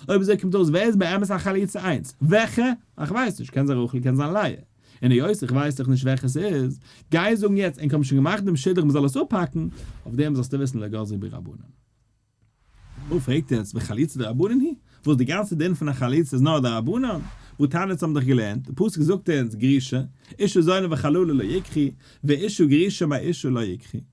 אויב אזוי קומט אויס ווער איז באמת א חליצה איינס? וועלכע? איך ווייס נישט, קען זיין רחל קען זיין לאה. און היות איך ווייס דאך נישט וועלכע ס'איז, גיי זאגן יעצט ענק האבן שוין געמאכט דעם שידוך מ'זאל עס אפהאקן, אויף דעם זאלסטו וויסן לא גזרו ביה רבנן. גמרא פרעגט יעצט וחליצה דרבנן היא? וואס די גאנצע דין פון א חליצה איז נאר דרבנן? והתניא אונז האבן דאך געלערנט, די פסוק זאגט אונז גרושה, אשה זונה וחללה לא יקחו, ואשה גרושה מאשה לא יקחו. און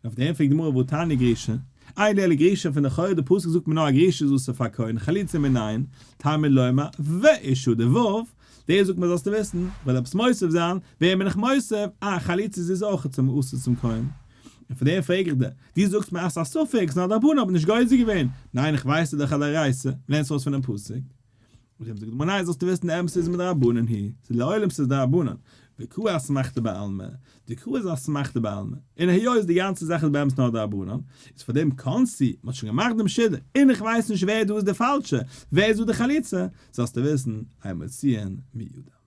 אויף דעם פרעגט די גמרא והתניא גרושה, אין לי אלא גרושה פון לכאורה די פסוק זאגט מיר נאר א גרושה איז אסור פאר כהן, חליצה מנין, תלמוד לומר, ואשה די ו', דער זאגט מיר זאלסטו וויסן, כ'וועל עפעס מוסיף זיין, וועם בין איך מוסיף? אה, חליצה איז אויך צום אסור צום כהן. און פון דעם פרעג איך דיר, דו זאגסט מיר אז ס'איז א ספק, ס'נאר די רבנן האבן נישט גוזר געווען, ניין איך ווייס ס'איז דאך א דאורייתא, לערנסט אויס פונעם פסוק. און דעם זאגט די גמרא ניין זאלסטו וויסן די אמת איז מדרבנן היא, ס'איז לעולם ס'איז דרבנן, וקרא אסמכתא בעלמא, די קרא איז אסמכתא בעלמא, און היות די גאנצע זאך איז באמת נאר דרבנן, איז פאר דעם כנסו, מ'האט שוין געמאכט דעם שידוך, און איך ווייס נישט ווער דא איז די פאלשע, ווער איז דא די חליצה, זאלסטו וויסן, אין מוציאין מידה.